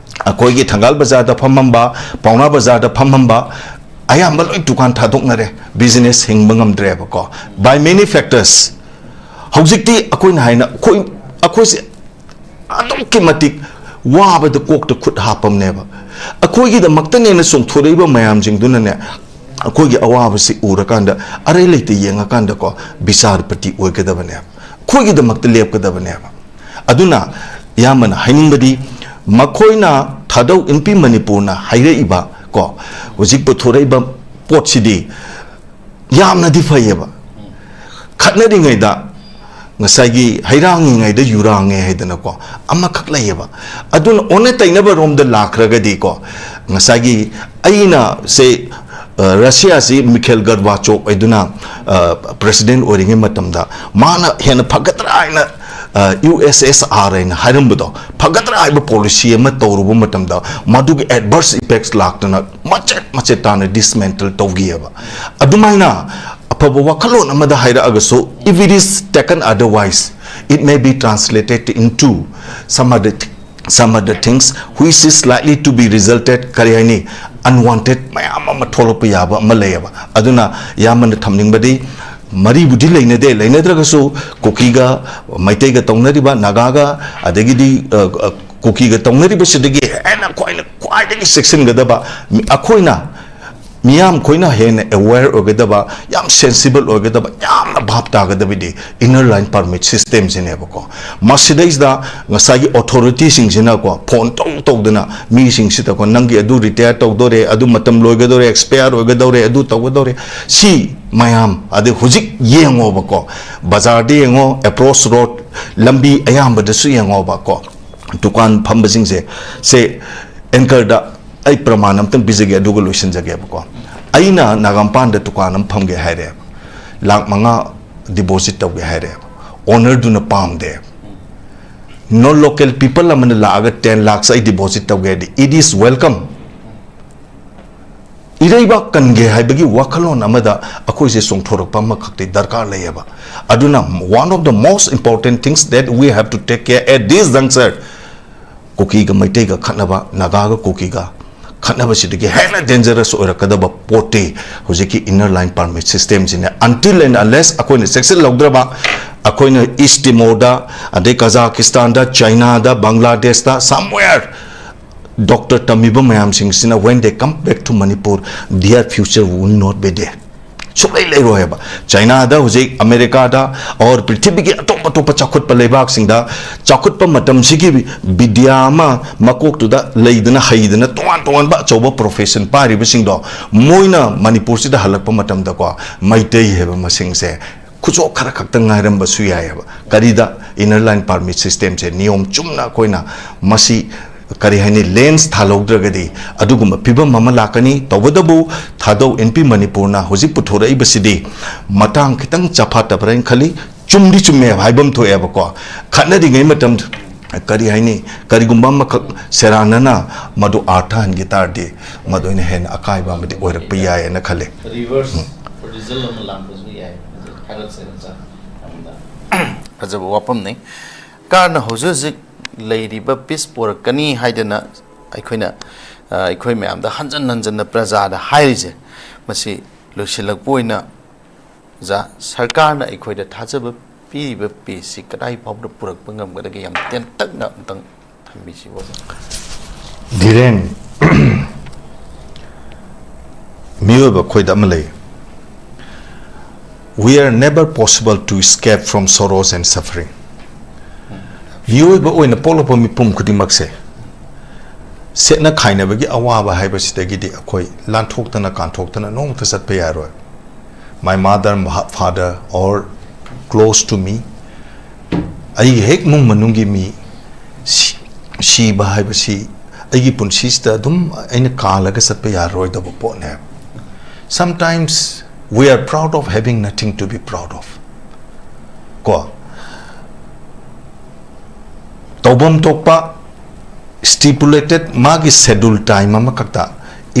ꯑꯩꯈꯣꯏꯒꯤ ꯊꯪꯒꯥꯜ ꯕꯖꯥꯔꯗ ꯐꯝꯃꯝꯕ, ꯄꯥꯎꯅꯥ ꯕꯖꯥꯔꯗ ꯐꯝꯃꯝꯕ ꯑꯌꯥꯝꯕ ꯂꯣꯏ ꯗꯨꯀꯥꯟ ꯊꯥꯗꯣꯛꯅꯔꯦ, business ꯍꯤꯡꯕ ꯉꯝꯗ꯭ꯔꯦꯕꯀꯣ, by many factors꯫ ꯍꯧꯖꯤꯛꯇꯤ ꯑꯩꯈꯣꯏꯅ ꯍꯥꯏꯅ ꯑꯩꯈꯣꯏ, ꯑꯩꯈꯣꯏꯁꯦ ꯑꯗꯨꯛꯀꯤ ꯃꯇꯤꯛ ꯋꯥꯕꯗ ꯀꯣꯛꯇ ꯈꯨꯠ ꯍꯥꯞꯄꯝꯅꯦꯕ꯫ ꯑꯩꯈꯣꯏꯒꯤꯗꯃꯛꯇꯅꯦꯅ ꯆꯣꯡꯊꯣꯔꯛꯏꯕ ꯃꯌꯥꯝꯁꯤꯡꯗꯨꯅꯅꯦ, ꯑꯩꯈꯣꯏꯒꯤ ꯑꯋꯥꯕꯁꯤ ꯎꯔꯀꯥꯟꯗ, ꯑꯔꯩ ꯂꯩꯇ ꯌꯦꯡꯉꯀꯥꯟꯗꯀꯣ, ꯕꯤꯆꯥꯔꯄꯇꯤ ꯑꯣꯏꯒꯗꯕꯅꯦꯕ, ꯑꯩꯈꯣꯏꯒꯤꯗꯃꯛꯇ ꯂꯦꯞꯀꯗꯕꯅꯦꯕ꯫ ꯑꯗꯨꯅ ꯏꯌꯥꯝꯕꯅ ꯍꯥꯏꯅꯤꯡꯕꯗꯤ, ꯃꯈꯣꯏꯅ ꯊꯥꯗꯧ ꯏꯟꯄꯤ ꯃꯅꯤꯄꯨꯔꯅ ꯍꯥꯏꯔꯛꯏꯕ ꯀꯣ, ꯍꯧꯖꯤꯛ ꯄꯨꯊꯣꯔꯛꯏꯕ ꯄꯣꯠꯁꯤꯗꯤ ꯌꯥꯝꯅꯗꯤ ꯐꯩꯌꯦꯕ꯫ ꯈꯠꯅꯔꯤꯉꯩꯗ ꯉꯁꯥꯏꯒꯤ ꯍꯩꯔꯥꯡꯉꯤꯉꯩꯗ ꯌꯨꯔꯥꯡꯉꯦ ꯍꯥꯏꯗꯅꯀꯣ, ꯑꯃꯈꯛ ꯂꯩꯌꯦꯕ꯫ ꯑꯗꯨꯅ ꯑꯣꯟꯅ ꯇꯩꯅꯕ ꯔꯣꯝꯗ ꯂꯥꯛꯈ꯭ꯔꯒꯗꯤꯀꯣ, ꯉꯁꯥꯏꯒꯤ ꯑꯩꯅ ꯁꯦ, ꯑ, ꯔꯁꯤꯌꯥꯁꯤ ꯃꯤꯈꯦꯜ ꯒꯔꯕꯥꯆꯣꯞ ꯍꯥꯏꯗꯨꯅ, ꯑ, president ꯑꯣꯏꯔꯤꯉꯩ ꯃꯇꯝꯗ ꯃꯥꯅ ꯍꯦꯟꯅ ꯐꯒꯗ꯭ꯔꯥ ꯍꯥꯏꯅ, ꯑ, U S S R ꯍꯥꯏꯅ ꯍꯥꯏꯔꯝꯕꯗꯣ, ꯐꯒꯗ꯭ꯔꯥ ꯍꯥꯏꯕ policy ꯑꯃ ꯇꯧꯔꯨꯕ ꯃꯇꯝꯗ ꯃꯗꯨꯒꯤ adverse effects ꯂꯥꯛꯇꯅ ꯃꯆꯦꯠ ꯃꯆꯦꯠ ꯇꯥꯅ dismantle ꯇꯧꯈꯤꯑꯕ꯫ ꯑꯗꯨꯃꯥꯏꯅ ꯑꯐꯕ ꯋꯥꯈꯜꯂꯣꯟ ꯑꯃꯗ ꯍꯥꯏꯔꯛꯑꯒꯁꯨ, if it is taken otherwise, it may be translated into some other th-, some other things which is likely to be resulted, ꯀꯔꯤ ꯍꯥꯏꯅꯤ, unwanted ꯃꯌꯥꯝ ꯑꯃ ꯊꯣꯛꯂꯛꯄ ꯌꯥꯕ ꯑꯃ ꯂꯩꯌꯦꯕ꯫ ꯑꯗꯨꯅ ꯏꯌꯥꯝꯕꯅ ꯊꯝꯅꯤꯡꯕꯗꯤ, ꯃꯔꯤꯕꯨꯗꯤ ꯂꯩꯅꯗꯦ, ꯂꯩꯅꯗ꯭ꯔꯒꯁꯨ ꯀꯨꯀꯤꯒ ꯃꯩꯇꯩꯒ ꯇꯧꯅꯔꯤꯕ, ꯅꯥꯒꯥꯒ, ꯑꯗꯒꯤꯗꯤ, ꯑ, ꯑ, ꯀꯨꯀꯤꯒ ꯇꯧꯅꯔꯤꯕꯁꯤꯗꯒꯤ ꯍꯦꯟꯅ ꯈ꯭ꯋꯥꯏꯅ, ꯈ꯭ꯋꯥꯏꯗꯒꯤ ꯆꯦꯛꯁꯤꯟꯒꯗꯕ, ꯃꯤ-, ꯑꯩꯈꯣꯏꯅ, ꯃꯤꯌꯥꯝ ꯑꯩꯈꯣꯏꯅ ꯍꯦꯟꯅ aware ꯑꯣꯏꯒꯗꯕ, ꯌꯥꯝ sensible ꯑꯣꯏꯒꯗꯕ, ꯌꯥꯝꯅ ꯚꯥꯞ ꯇꯥꯒꯗꯕꯗꯤ inner line permit systemꯁꯤꯅꯦꯕꯀꯣ꯫ ꯃꯁꯤꯗꯩꯁꯤꯗ ꯉꯁꯥꯏꯒꯤ authorityꯁꯤꯡꯁꯤꯅꯀꯣ, phone ꯇꯧ ꯇꯧꯗꯅ ꯃꯤꯁꯤꯡꯁꯤꯗꯀꯣ, "ꯅꯪꯒꯤ ꯑꯗꯨ retire ꯇꯧꯗꯣꯔꯦ, ꯑꯗꯨ ꯃꯇꯝ ꯂꯣꯏꯒꯗꯧꯔꯦ, expire ꯑꯣꯏꯒꯗꯧꯔꯦ, ꯑꯗꯨ ꯇꯧꯒꯗꯧꯔꯦ", ꯁꯤ ꯃꯌꯥꯝ꯫ ꯑꯗꯩ ꯍꯧꯖꯤꯛ ꯌꯦꯡꯉꯣꯕꯀꯣ, ꯕꯖꯥꯔꯗ ꯌꯦꯡꯉꯣ, approach road, ꯂꯝꯕꯤ ꯑꯌꯥꯝꯕꯗꯁꯨ ꯌꯦꯡꯉꯣꯕꯀꯣ, ꯗꯨꯀꯥꯟ ꯐꯝꯕꯁꯤꯡꯁꯦ, ꯁꯦ, ꯑꯦꯡꯀꯔꯗ ꯑꯩ ꯄ꯭ꯔꯃꯥꯟ ꯑꯝꯇꯪ ꯄꯤꯖꯒꯦ, ꯑꯗꯨꯒ ꯂꯣꯏꯁꯤꯟꯖꯒꯦꯕꯀꯣ꯫ ꯑꯩꯅ ꯅꯥꯒꯥꯃꯄꯥꯟꯗ ꯗꯨꯀꯥꯟ ꯑꯃ ꯐꯝꯒꯦ ꯍꯥꯏꯔꯦꯕ, ꯂꯥꯛ ꯃꯉꯥ ꯗꯤꯄꯣꯖꯤꯠ ꯇꯧꯒꯦ ꯍꯥꯏꯔꯦꯕ, ꯑꯣꯅꯔꯗꯨꯅ ꯄꯥꯝꯗꯦꯕ꯫ ꯅꯣꯟ ꯂꯣꯀꯦꯜ ꯄꯤꯄꯜ ꯑꯃꯅ ꯂꯥꯛꯑꯒ ꯇꯦꯟ ꯂꯥꯛꯁ ꯑꯩ ꯗꯤꯄꯣꯖꯤꯠ ꯇꯧꯒꯦ ꯍꯥꯏꯗꯤ, it is welcome꯫ ꯏꯔꯩꯕꯥꯛ ꯀꯟꯒꯦ ꯍꯥꯏꯕꯒꯤ ꯋꯥꯈꯜꯂꯣꯟ ꯑꯃꯗ ꯑꯩꯈꯣꯏꯁꯦ ꯆꯣꯡꯊꯣꯔꯛꯄ ꯑꯃꯈꯛꯇꯤ ꯗꯔꯀꯥꯔ ꯂꯩꯌꯦꯕ꯫ ꯑꯗꯨꯅ one of the most important things that we have to take care at this juncture, ꯀꯨꯀꯤꯒ ꯃꯩꯇꯩꯒ ꯈꯠꯅꯕ, ꯅꯥꯒꯥꯒ ꯀꯨꯀꯤꯒ ꯈꯠꯅꯕꯁꯤꯗꯒꯤ ꯍꯦꯟꯅ ꯗꯦꯟꯖꯔꯁ ꯑꯣꯏꯔꯛꯀꯗꯕ ꯄꯣꯠꯇꯤ ꯍꯧꯖꯤꯛꯀꯤ inner line permit system ꯁꯤꯅꯦ꯫ Until and unless ꯑꯩꯈꯣꯏꯅ ꯆꯦꯛꯁꯤꯜꯍꯧꯗ꯭ꯔꯕ, ꯑꯩꯈꯣꯏꯅ ꯏꯁ ꯇꯤꯃꯣꯔꯗ, ꯑꯗꯩ ꯀꯖꯥꯀꯤꯁꯇꯥꯟꯗ, ꯆꯥꯏꯅꯥꯗ, ꯕꯪꯒ꯭ꯂꯥꯗꯦꯁꯇ, somewhere doctor ꯇꯝꯃꯤꯕ ꯃꯌꯥꯝꯁꯤꯡꯁꯤꯅ, when they come back to Manipur, their future will not be there. ꯁꯨꯛꯂꯩ ꯂꯩꯔꯣꯏ ꯍꯥꯏꯕ꯫ ꯆꯥꯏꯅꯥꯗ ꯍꯧꯖꯤꯛ, ꯑꯃꯦꯔꯤꯀꯥꯗ, ꯑꯣꯔ ꯄ꯭ꯔꯤꯊꯤꯕꯤꯒꯤ ꯑꯇꯣꯞ ꯑꯇꯣꯞꯄ ꯆꯥꯎꯈꯠꯄ ꯂꯩꯕꯥꯛꯁꯤꯡꯗ ꯆꯥꯎꯈꯠꯄ ꯃꯇꯝꯁꯤꯒꯤ ꯕꯤꯗ꯭ꯌꯥ ꯑꯃ ꯃꯀꯣꯛꯇꯨꯗ ꯂꯩꯗꯅ, ꯍꯩꯗꯅ, ꯇꯣꯉꯥꯟ ꯇꯣꯉꯥꯟꯕ ꯑꯆꯧꯕ ꯄ꯭ꯔꯣꯐꯦꯁꯟ ꯄꯥꯏꯔꯤꯕꯁꯤꯡꯗꯣ, ꯃꯣꯏꯅ ꯃꯅꯤꯄꯨꯔꯁꯤꯗ ꯍꯜꯂꯛꯄ ꯃꯇꯝꯗꯀꯣ, ꯃꯩꯇꯩ ꯍꯥꯏꯕ ꯃꯁꯤꯡꯁꯦ ꯈꯨꯠꯁꯣꯛ ꯈꯔ ꯈꯛꯇꯪ ꯉꯥꯏꯔꯝꯕꯁꯨ ꯌꯥꯏꯑꯕ꯫ ꯀꯔꯤꯗ? Inner line permit system ꯁꯦ ꯅꯤꯌꯣꯝ ꯆꯨꯝꯅ ꯑꯩꯈꯣꯏꯅ ꯃꯁꯤ, ꯀꯔꯤ ꯍꯥꯏꯅꯤ, ꯂꯦꯟꯁ ꯊꯥꯜꯍꯧꯗ꯭ꯔꯒꯗꯤ ꯑꯗꯨꯒꯨꯝꯕ ꯐꯤꯕꯝ ꯑꯃ ꯂꯥꯛꯀꯅꯤ꯫ ꯇꯧꯕꯇꯕꯨ ꯊꯥꯗꯧ ꯑꯦꯟ ꯄꯤ ꯃꯅꯤꯄꯨꯔꯅ ꯍꯧꯖꯤꯛ ꯄꯨꯊꯣꯔꯛꯏꯕꯁꯤꯗꯤ ꯃꯇꯥꯡ ꯈꯤꯇꯪ ꯆꯐꯥꯠꯇꯕ꯭ꯔꯥ ꯍꯥꯏꯅ ꯈꯜꯂꯤ꯫ ꯆꯨꯝꯗꯤ ꯆꯨꯝꯃꯦꯕ, ꯍꯥꯏꯐꯝ ꯊꯣꯛꯑꯦꯕꯀꯣ꯫ ꯈꯠꯅꯔꯤꯉꯩ ꯃꯇꯝ, ꯀꯔꯤ ꯍꯥꯏꯅꯤ, ꯀꯔꯤꯒꯨꯝꯕ ꯑꯃꯈꯛ ꯁꯦꯔꯥꯟꯅꯅ ꯃꯗꯨ ꯑꯥꯔꯊ ꯍꯟꯈꯤ ꯇꯥꯔꯗꯤ, ꯃꯗꯨꯅ ꯍꯦꯟꯅ ꯑꯀꯥꯏꯕ ꯑꯃꯗꯤ ꯑꯣꯏꯔꯛꯄ ꯌꯥꯏꯌꯦꯅ ꯈꯜꯂꯤ꯫ ꯔꯤꯚꯔꯁ ꯔꯤꯖꯜ ꯑꯃ ꯂꯥꯛꯄꯁꯨ ꯌꯥꯏ꯫ ꯊꯥꯒꯠꯆꯔꯤ, ꯑꯣꯖꯥ꯫ ꯌꯥꯝꯅ ꯐꯖꯕ ꯋꯥꯐꯝꯅꯤ꯫ ꯀꯥꯔꯅ ꯍꯧꯖꯤꯛ ꯍꯧꯖꯤꯛ ꯂꯩꯔꯤꯕ ꯄꯤꯁ ꯄꯣꯔꯛꯀꯅꯤ ꯍꯥꯏꯗꯅ ꯑꯩꯈꯣꯏꯅ, ꯑ, ꯑꯩꯈꯣꯏ ꯃꯌꯥꯝꯗ ꯍꯟꯖꯟ ꯍꯟꯖꯟꯅ ꯄ꯭ꯔꯖꯥꯗ ꯍꯥꯏꯔꯤꯁꯦ, ꯃꯁꯤ ꯂꯣꯏꯁꯤꯜꯂꯛꯄ ꯑꯣꯏꯅ, ꯑꯣꯖꯥ, ꯁꯔꯀꯥꯔꯅ ꯑꯩꯈꯣꯏꯗ ꯊꯥꯖꯕ ꯄꯤꯔꯤꯕ ꯄꯤꯁꯁꯤ ꯀꯗꯥꯏ ꯐꯥꯎꯕꯗ ꯄꯨꯔꯛꯄ ꯉꯝꯒꯗꯒꯦ? ꯌꯥꯝ ꯇꯦꯟꯇꯛꯅ ꯑꯝꯇꯪ ꯊꯝꯕꯤꯁꯤꯕ, ꯑꯣꯖꯥ꯫ ꯙꯤꯔꯦꯟ, ꯃꯤꯑꯣꯏꯕ ꯑꯩꯈꯣꯏꯗ ꯑꯃ ꯂꯩ, "We are never possible to escape from sorrows and suffering." ꯃꯤꯑꯣꯏꯕ ꯑꯣꯏꯅ ꯄꯣꯛꯂꯛꯄ ꯃꯤꯄꯨꯝ ꯈꯨꯗꯤꯡꯃꯛꯁꯦ ꯁꯦꯠꯅ ꯈꯥꯏꯅꯕꯒꯤ ꯑꯋꯥꯕ ꯍꯥꯏꯕꯁꯤꯗꯒꯤꯗꯤ ꯑꯩꯈꯣꯏ ꯂꯥꯟꯊꯣꯛꯇꯅ ꯀꯥꯟꯊꯣꯛꯇꯅ ꯅꯣꯡꯃꯇ ꯆꯠꯄ ꯌꯥꯔꯣꯏ꯫ My mother, my father, or close to me, ꯑꯩꯒꯤ ꯍꯦꯛ ꯏꯃꯨꯡ ꯃꯅꯨꯡꯒꯤ ꯃꯤ ꯁꯤ-, ꯁꯤꯕ ꯍꯥꯏꯕꯁꯤ ꯑꯩꯒꯤ ꯄꯨꯟꯁꯤꯁꯤꯗ ꯑꯗꯨꯝ ꯑꯩꯅ ꯀꯥꯜꯂꯒ ꯆꯠꯄ ꯌꯥꯔꯔꯣꯏꯗꯕ ꯄꯣꯠꯅꯦꯕ. Sometimes we are proud of having nothing to be proud of. ꯀꯣ, ꯇꯧꯐꯝ ꯊꯣꯛꯄ stipulated ꯃꯥꯒꯤ schedule time ꯑꯃꯈꯛꯇ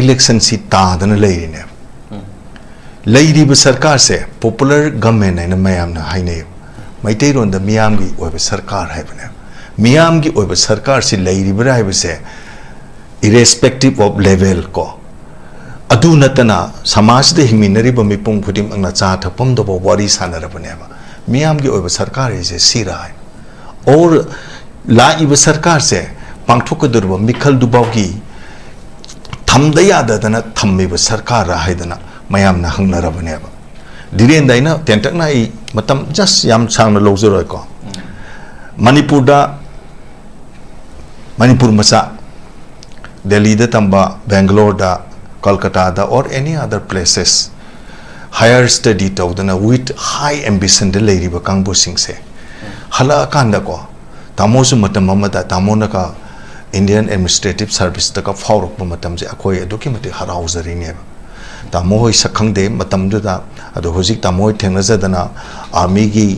election ꯁꯤ ꯇꯥꯗꯅ ꯂꯩꯔꯤꯅꯦꯕ. ꯂꯩꯔꯤꯕ ꯁꯔꯀꯥꯔꯁꯦ popular government ꯍꯥꯏꯅ ꯃꯌꯥꯝꯅ ꯍꯥꯏꯅꯩ. ꯃꯩꯇꯩꯂꯣꯟꯗ ꯃꯤꯌꯥꯝꯒꯤ ꯑꯣꯏꯕ ꯁꯔꯀꯥꯔ ꯍꯥꯏꯕꯅꯦ. ꯃꯤꯌꯥꯝꯒꯤ ꯑꯣꯏꯕ ꯁꯔꯀꯥꯔꯁꯤ ꯂꯩꯔꯤꯕ꯭ꯔꯥ ꯍꯥꯏꯕꯁꯦ, irrespective of level ꯀꯣ, ꯑꯗꯨ ꯅꯠꯇꯅ ꯁꯃꯥꯖꯁꯤꯗ ꯍꯤꯡꯃꯤꯟꯅꯔꯤꯕ ꯃꯤꯄꯨꯝ ꯈꯨꯗꯤꯡꯃꯛꯅ ꯆꯥ ꯊꯛꯐꯝꯗꯐꯥꯎ ꯋꯥꯔꯤ ꯁꯥꯟꯅꯔꯕꯅꯦꯕ. ꯃꯤꯌꯥꯝꯒꯤ ꯑꯣꯏꯕ ꯁꯔꯀꯥꯔ ꯍꯥꯏꯁꯦ ꯁꯤꯔꯥ ꯍꯥꯏ. Or ꯂꯥꯛꯏꯕ ꯁꯔꯀꯥꯔꯁꯦ ꯄꯥꯡꯊꯣꯛꯀꯗꯧꯔꯤꯕ ꯃꯤꯈꯜꯗꯨꯐꯥꯎꯒꯤ ꯊꯝꯗ ꯌꯥꯗꯗꯅ ꯊꯝꯃꯤꯕ ꯁꯔꯀꯥꯔꯔ ꯍꯥꯏꯗꯅ ꯃꯌꯥꯝꯅ ꯍꯪꯅꯔꯕꯅꯦꯕ. ꯙꯤꯔꯦꯟꯗ, ꯑꯩꯅ ꯇꯦꯟꯇꯛꯅ ꯑꯩ ꯃꯇꯝ just ꯌꯥꯝ ꯁꯥꯡꯅ ꯂꯧꯖꯔꯣꯏꯀꯣ. ꯃꯅꯤꯄꯨꯔꯗ, ꯃꯅꯤꯄꯨꯔ ꯃꯆꯥ ꯗꯦꯜꯂꯤꯗ ꯇꯝꯕ, ꯕꯦꯡꯒꯂꯣꯔꯗ, ꯀꯜꯀꯇꯥꯗ or any other places higher study ꯇꯧꯗꯅ with high ambitionꯗ ꯂꯩꯔꯤꯕ ꯀꯥꯡꯕꯨꯁꯤꯡꯁꯦ ꯍꯜꯂꯛꯑꯀꯥꯟꯗꯀꯣ, ꯇꯥꯃꯣꯁꯨ ꯃꯇꯝ ꯑꯃꯗ ꯇꯥꯃꯣꯅꯒ Indian Administrative Serviceꯇꯒ ꯐꯥꯎꯔꯛꯄ ꯃꯇꯝꯁꯦ ꯑꯩꯈꯣꯏ ꯑꯗꯨꯛꯀꯤ ꯃꯇꯤꯛ ꯍꯔꯥꯎꯖꯔꯤꯅꯦꯕ. ꯇꯥꯃꯣ ꯍꯣꯏ ꯁꯛ ꯈꯪꯗꯦ ꯃꯇꯝꯗꯨꯗ, ꯑꯗꯣ ꯍꯧꯖꯤꯛ ꯇꯥꯃꯣ ꯍꯣꯏ ꯊꯦꯡꯅꯖꯗꯅ armyꯒꯤ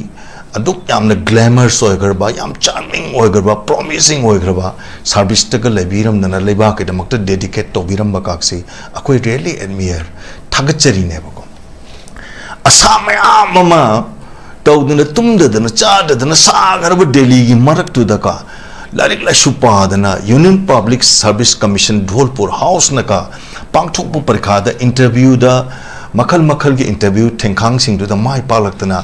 ꯑꯗꯨꯛ ꯌꯥꯝꯅ glamorous ꯑꯣꯏꯈ꯭ꯔꯕ, ꯌꯥꯝ charming ꯑꯣꯏꯈ꯭ꯔꯕ, promising ꯑꯣꯏꯈ꯭ꯔꯕ serviceꯇꯒ ꯂꯩꯕꯤꯔꯝꯗꯅ ꯂꯩꯕꯥꯛꯀꯤꯗꯃꯛꯇ dedicate ꯇꯧꯕꯤꯔꯝꯕ ꯀꯥꯛꯁꯤ ꯑꯩꯈꯣꯏ really admire, ꯊꯥꯒꯠꯆꯔꯤꯅꯦꯕꯀꯣ. ꯑꯁꯥ ꯃꯌꯥꯝ ꯑꯃ ꯇꯧꯗꯅ, ꯇꯨꯝꯗꯗꯅ ꯆꯥꯗꯗꯅ ꯁꯥꯈ꯭ꯔꯕ ꯗꯦꯜꯂꯤꯒꯤ ꯃꯔꯛꯇꯨꯗꯀ ꯂꯥꯏꯔꯤꯛ ꯂꯥꯏꯁꯨ ꯄꯥꯗꯅ Union Public Service Commission ꯙꯣꯜꯄꯨꯔ ꯍꯥꯎꯁꯅꯒ ꯄꯥꯡꯊꯣꯛꯄ ꯄꯔꯤꯈꯥꯗ interviewꯗ, ꯃꯈꯜ ꯃꯈꯜꯒꯤ interview ꯊꯦꯡꯈꯥꯡꯁꯤꯡꯗꯨꯗ ꯃꯥꯏ ꯄꯥꯛꯂꯛꯇꯅ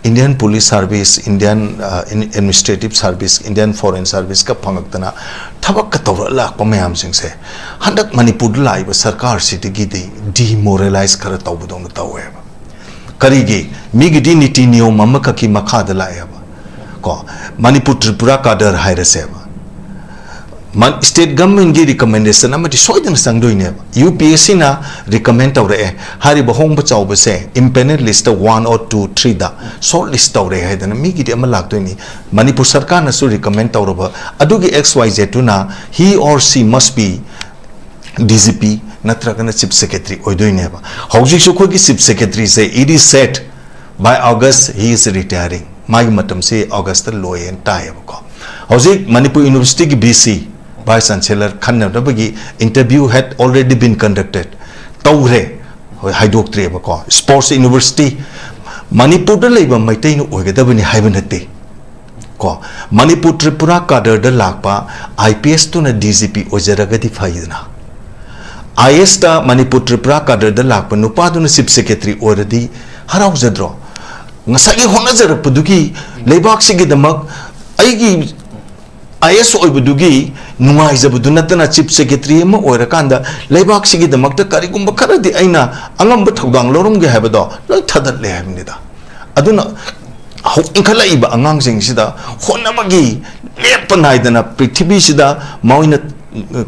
Indian Police Service, Indian, ꯑ, in-, Administrative Service, Indian Foreign Serviceꯀ ꯐꯪꯉꯛꯇꯅ ꯊꯕꯛꯀ ꯇꯧꯔ ꯂꯥꯛꯄ ꯃꯌꯥꯝꯁꯤꯡꯁꯦ ꯍꯟꯗꯛ ꯃꯅꯤꯄꯨꯔꯗ ꯂꯥꯛꯏꯕ ꯁꯔꯀꯥꯔꯁꯤꯗꯒꯤꯗꯤ demoralize ꯈꯔ ꯇꯧꯕꯗꯧꯅ ꯇꯧꯋꯦꯕ꯫ ꯀꯔꯤꯒꯤ? ꯃꯤꯒꯤꯗꯤ ꯅꯤꯇꯤ ꯅꯤꯌꯣꯝ ꯑꯃꯈꯛꯀꯤ ꯃꯈꯥꯗ ꯂꯥꯛꯑꯦꯕ꯫ ꯀꯣ, ꯃꯅꯤꯄꯨꯔ ꯇ꯭ꯔꯤꯄꯨꯔꯥ ꯀꯥꯗꯔ ꯍꯥꯏꯔꯁꯦꯕ, ꯁ꯭ꯇꯦꯠ ꯒꯚꯔꯟꯃꯦꯟꯠꯀꯤ ꯔꯤꯀꯃꯦꯟꯗꯦꯁꯟ ꯑꯃꯗꯤ ꯁꯣꯏꯗꯅ ꯆꯪꯗꯣꯏꯅꯦꯕ꯫ ꯌꯨ ꯄꯤ ꯑꯦꯁ ꯁꯤꯅ ꯔꯤꯀꯃꯦꯟ ꯇꯧꯔꯛꯑꯦ, ꯍꯥꯏꯔꯤꯕ ꯍꯣꯡꯕ ꯆꯥꯎꯕꯁꯦ empanel list one or two ꯊ꯭ꯔꯤꯗ ꯁꯣꯔꯠ ꯂꯤꯁ ꯇꯧꯔꯦ ꯍꯥꯏꯗꯅ ꯃꯤꯒꯤꯗꯤ ꯑꯃ ꯂꯥꯛꯇꯣꯏꯅꯤ꯫ ꯃꯅꯤꯄꯨꯔ ꯁꯔꯀꯥꯔꯅꯁꯨ ꯔꯤꯀꯃꯦꯟ ꯇꯧꯔꯕ ꯑꯗꯨꯒꯤ X Y Zꯗꯨꯅ he or she must be D G P ꯅꯠꯇ꯭ꯔꯒꯅ ꯆꯤꯐ ꯁꯦꯀ꯭ꯔꯦꯇꯔꯤ ꯑꯣꯏꯗꯣꯏꯅꯦꯕ꯫ ꯍꯧꯖꯤꯛꯁꯨ ꯑꯩꯈꯣꯏꯒꯤ chief ꯁꯦꯀ꯭ꯔꯦꯇꯔꯤꯁꯦ, it is said, by August he is retiring, ꯃꯥꯒꯤ ꯃꯇꯝꯁꯤ ꯑꯣꯒꯁꯇ ꯂꯣꯏꯌꯦꯅ ꯇꯥꯏꯌꯦꯕꯀꯣ꯫ ꯍꯧꯖꯤꯛ ꯃꯅꯤꯄꯨꯔ ꯌꯨꯅꯤꯚꯔꯁꯤꯇꯤꯒꯤ V C, vice chancellor ꯈꯟꯅꯅꯕꯒꯤ interview had already been conducted, ꯇꯧꯈ꯭ꯔꯦ, ꯍꯣꯏ, ꯍꯥꯏꯗꯣꯛꯇ꯭ꯔꯦꯕꯀꯣ꯫ ꯁ꯭ꯄꯣꯔꯠꯁ ꯌꯨꯅꯤꯚꯔꯁꯤꯇꯤ, ꯃꯅꯤꯄꯨꯔꯗ ꯂꯩꯕ ꯃꯩꯇꯩꯅ ꯑꯣꯏꯒꯗꯕꯅꯤ ꯍꯥꯏꯕ ꯅꯠꯇꯦ꯫ ꯀꯣ, ꯃꯅꯤꯄꯨꯔ ꯇ꯭ꯔꯤꯄꯨꯔꯥ ꯀꯥꯗꯔꯗ ꯂꯥꯛꯄ I P S ꯇꯨꯅ D G P ꯑꯣꯏꯖꯔꯒꯗꯤ ꯐꯩꯗꯅ꯫ I A S ꯇ ꯃꯅꯤꯄꯨꯔ ꯇ꯭ꯔꯤꯄꯨꯔꯥ ꯀꯥꯗꯔꯗ ꯂꯥꯛꯄ ꯅꯨꯄꯥꯗꯨꯅ ꯆꯤꯐ ꯁꯦꯀ꯭ꯔꯦꯇꯔꯤ ꯑꯣꯏꯔꯗꯤ ꯍꯔꯥꯎꯖꯗ꯭ꯔꯣ? ꯉꯁꯥꯏꯒꯤ ꯍꯣꯠꯅꯖꯔꯛꯄꯗꯨꯒꯤ, ꯂꯩꯕꯥꯛꯁꯤꯒꯤꯗꯃꯛ ꯑꯩꯒꯤ I A S ꯑꯣꯏꯕꯗꯨꯒꯤ ꯅꯨꯡꯉꯥꯏꯖꯕꯗꯨ ꯅꯠꯇꯅ ꯆꯤꯐ ꯁꯦꯀ꯭ꯔꯦꯇꯔꯤ ꯑꯃ ꯑꯣꯏꯔꯀꯥꯟꯗ ꯂꯩꯕꯥꯛꯁꯤꯒꯤꯗꯃꯛꯇ ꯀꯔꯤꯒꯨꯝꯕ ꯈꯔꯗꯤ ꯑꯩꯅ ꯑꯉꯝꯕ ꯊꯧꯗꯥꯡ ꯂꯧꯔꯝꯒꯦ ꯍꯥꯏꯕꯗꯣ ꯂꯣꯏ ꯊꯥꯗꯠꯂꯦ ꯍꯥꯏꯕꯅꯤꯗ꯫ ꯑꯗꯨꯅ ꯍꯧ-, ꯏꯟꯈꯠꯂꯛꯏꯕ ꯑꯉꯥꯡꯁꯤꯡꯁꯤꯗ ꯍꯣꯠꯅꯕꯒꯤ ꯂꯦꯞꯄ ꯅꯥꯏꯗꯅ ꯄ꯭ꯔꯤꯊꯤꯕꯤꯁꯤꯗ ꯃꯣꯏꯅ,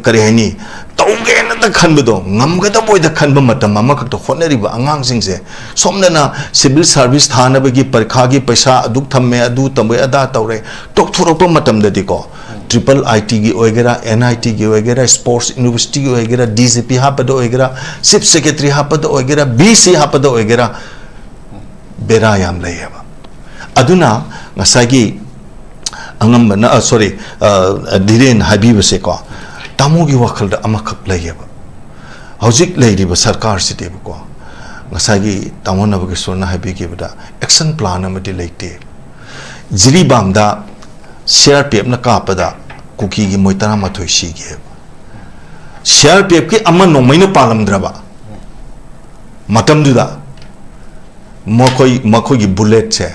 ꯀꯔꯤ ꯍꯥꯏꯅꯤ, ꯇꯧꯒꯦꯅꯗ ꯈꯟꯕꯗꯣ ꯉꯝꯒꯗꯕꯣꯏꯗ ꯈꯟꯕ ꯃꯇꯝ ꯑꯃꯈꯛꯇ ꯍꯣꯠꯅꯔꯤꯕ ꯑꯉꯥꯡꯁꯤꯡꯁꯦ, ꯁꯣꯝꯗꯅ ꯁꯤꯚꯤꯜ ꯁꯥꯔꯚꯤꯁ ꯊꯥꯅꯕꯒꯤ ꯄꯔꯤꯈꯥꯒꯤ ꯄꯩꯁꯥ ꯑꯗꯨꯛ ꯊꯝꯃꯦ, ꯑꯗꯨ ꯇꯧꯋꯦ, ꯑꯗꯥ ꯇꯧꯔꯦ, ꯇꯣꯛꯊꯣꯔꯛꯄ ꯃꯇꯝꯗꯗꯤꯀꯣ, ꯇ꯭ꯔꯤꯄꯜ ꯑꯥꯏ ꯇꯤꯒꯤ ꯑꯣꯏꯒꯦꯔꯥ, ꯑꯦꯟ ꯑꯥꯏ ꯇꯤꯒꯤ ꯑꯣꯏꯒꯦꯔꯥ, ꯁ꯭ꯄꯣꯔꯠꯁ ꯌꯨꯅꯤꯚꯔꯁꯤꯇꯤꯒꯤ ꯑꯣꯏꯒꯦꯔꯥ, ꯗꯤ ꯖꯤ ꯄꯤ ꯍꯥꯞꯄꯗ ꯑꯣꯏꯒꯦꯔꯥ, ꯆꯤꯐ ꯁꯦꯀ꯭ꯔꯦꯇꯔꯤ ꯍꯥꯞꯄꯗ ꯑꯣꯏꯒꯦꯔꯥ, ꯚꯤ ꯁꯤ ꯍꯥꯞꯄꯗ ꯑꯣꯏꯒꯦꯔꯥ, ꯕꯦꯔꯥ ꯌꯥꯝ ꯂꯩꯌꯦꯕ꯫ ꯑꯗꯨꯅ ꯉꯁꯥꯏꯒꯤ ꯑꯉꯝꯕꯅ, ꯑ, ꯁꯣꯔꯤ, ꯑ, ꯙꯤꯔꯦꯟ ꯍꯥꯏꯕꯤꯕꯁꯦꯀꯣ, ꯇꯥꯃꯣꯒꯤ ꯋꯥꯈꯜꯗ ꯑꯃꯈꯛ ꯂꯩꯌꯦꯕ꯫ ꯍꯧꯖꯤꯛ ꯂꯩꯔꯤꯕ ꯁꯔꯀꯥꯔꯁꯤꯗꯤꯕꯀꯣ, ꯉꯁꯥꯏꯒꯤ ꯇꯥꯃꯣ ꯅꯕꯀꯤꯁꯣꯔꯅ ꯍꯥꯏꯕꯤꯈꯤꯕꯗ ꯑꯦꯛꯁꯟ ꯄ꯭ꯂꯥꯟ ꯑꯃꯗꯤ ꯂꯩꯇꯦ꯫ ꯖꯤꯔꯤꯕꯥꯝꯗ ꯁꯤ ꯑꯥꯔ ꯄꯤ ꯑꯦꯐꯅ ꯀꯥꯞꯄꯗ ꯀꯨꯀꯤꯒꯤ ꯃꯣꯏ ꯇꯔꯥꯃꯥꯊꯣꯏ ꯁꯤꯈꯤꯑꯕ꯫ ꯁꯤ ꯑꯥꯔ ꯄꯤ ꯑꯦꯐꯀꯤ ꯑꯃ ꯅꯣꯡꯃꯩꯅ ꯄꯥꯜꯂꯝꯗ꯭ꯔꯕ ꯃꯇꯝꯗꯨꯗ ꯃꯈꯣꯏ, ꯃꯈꯣꯏꯒꯤ ꯕꯨꯂꯦꯠꯁꯦ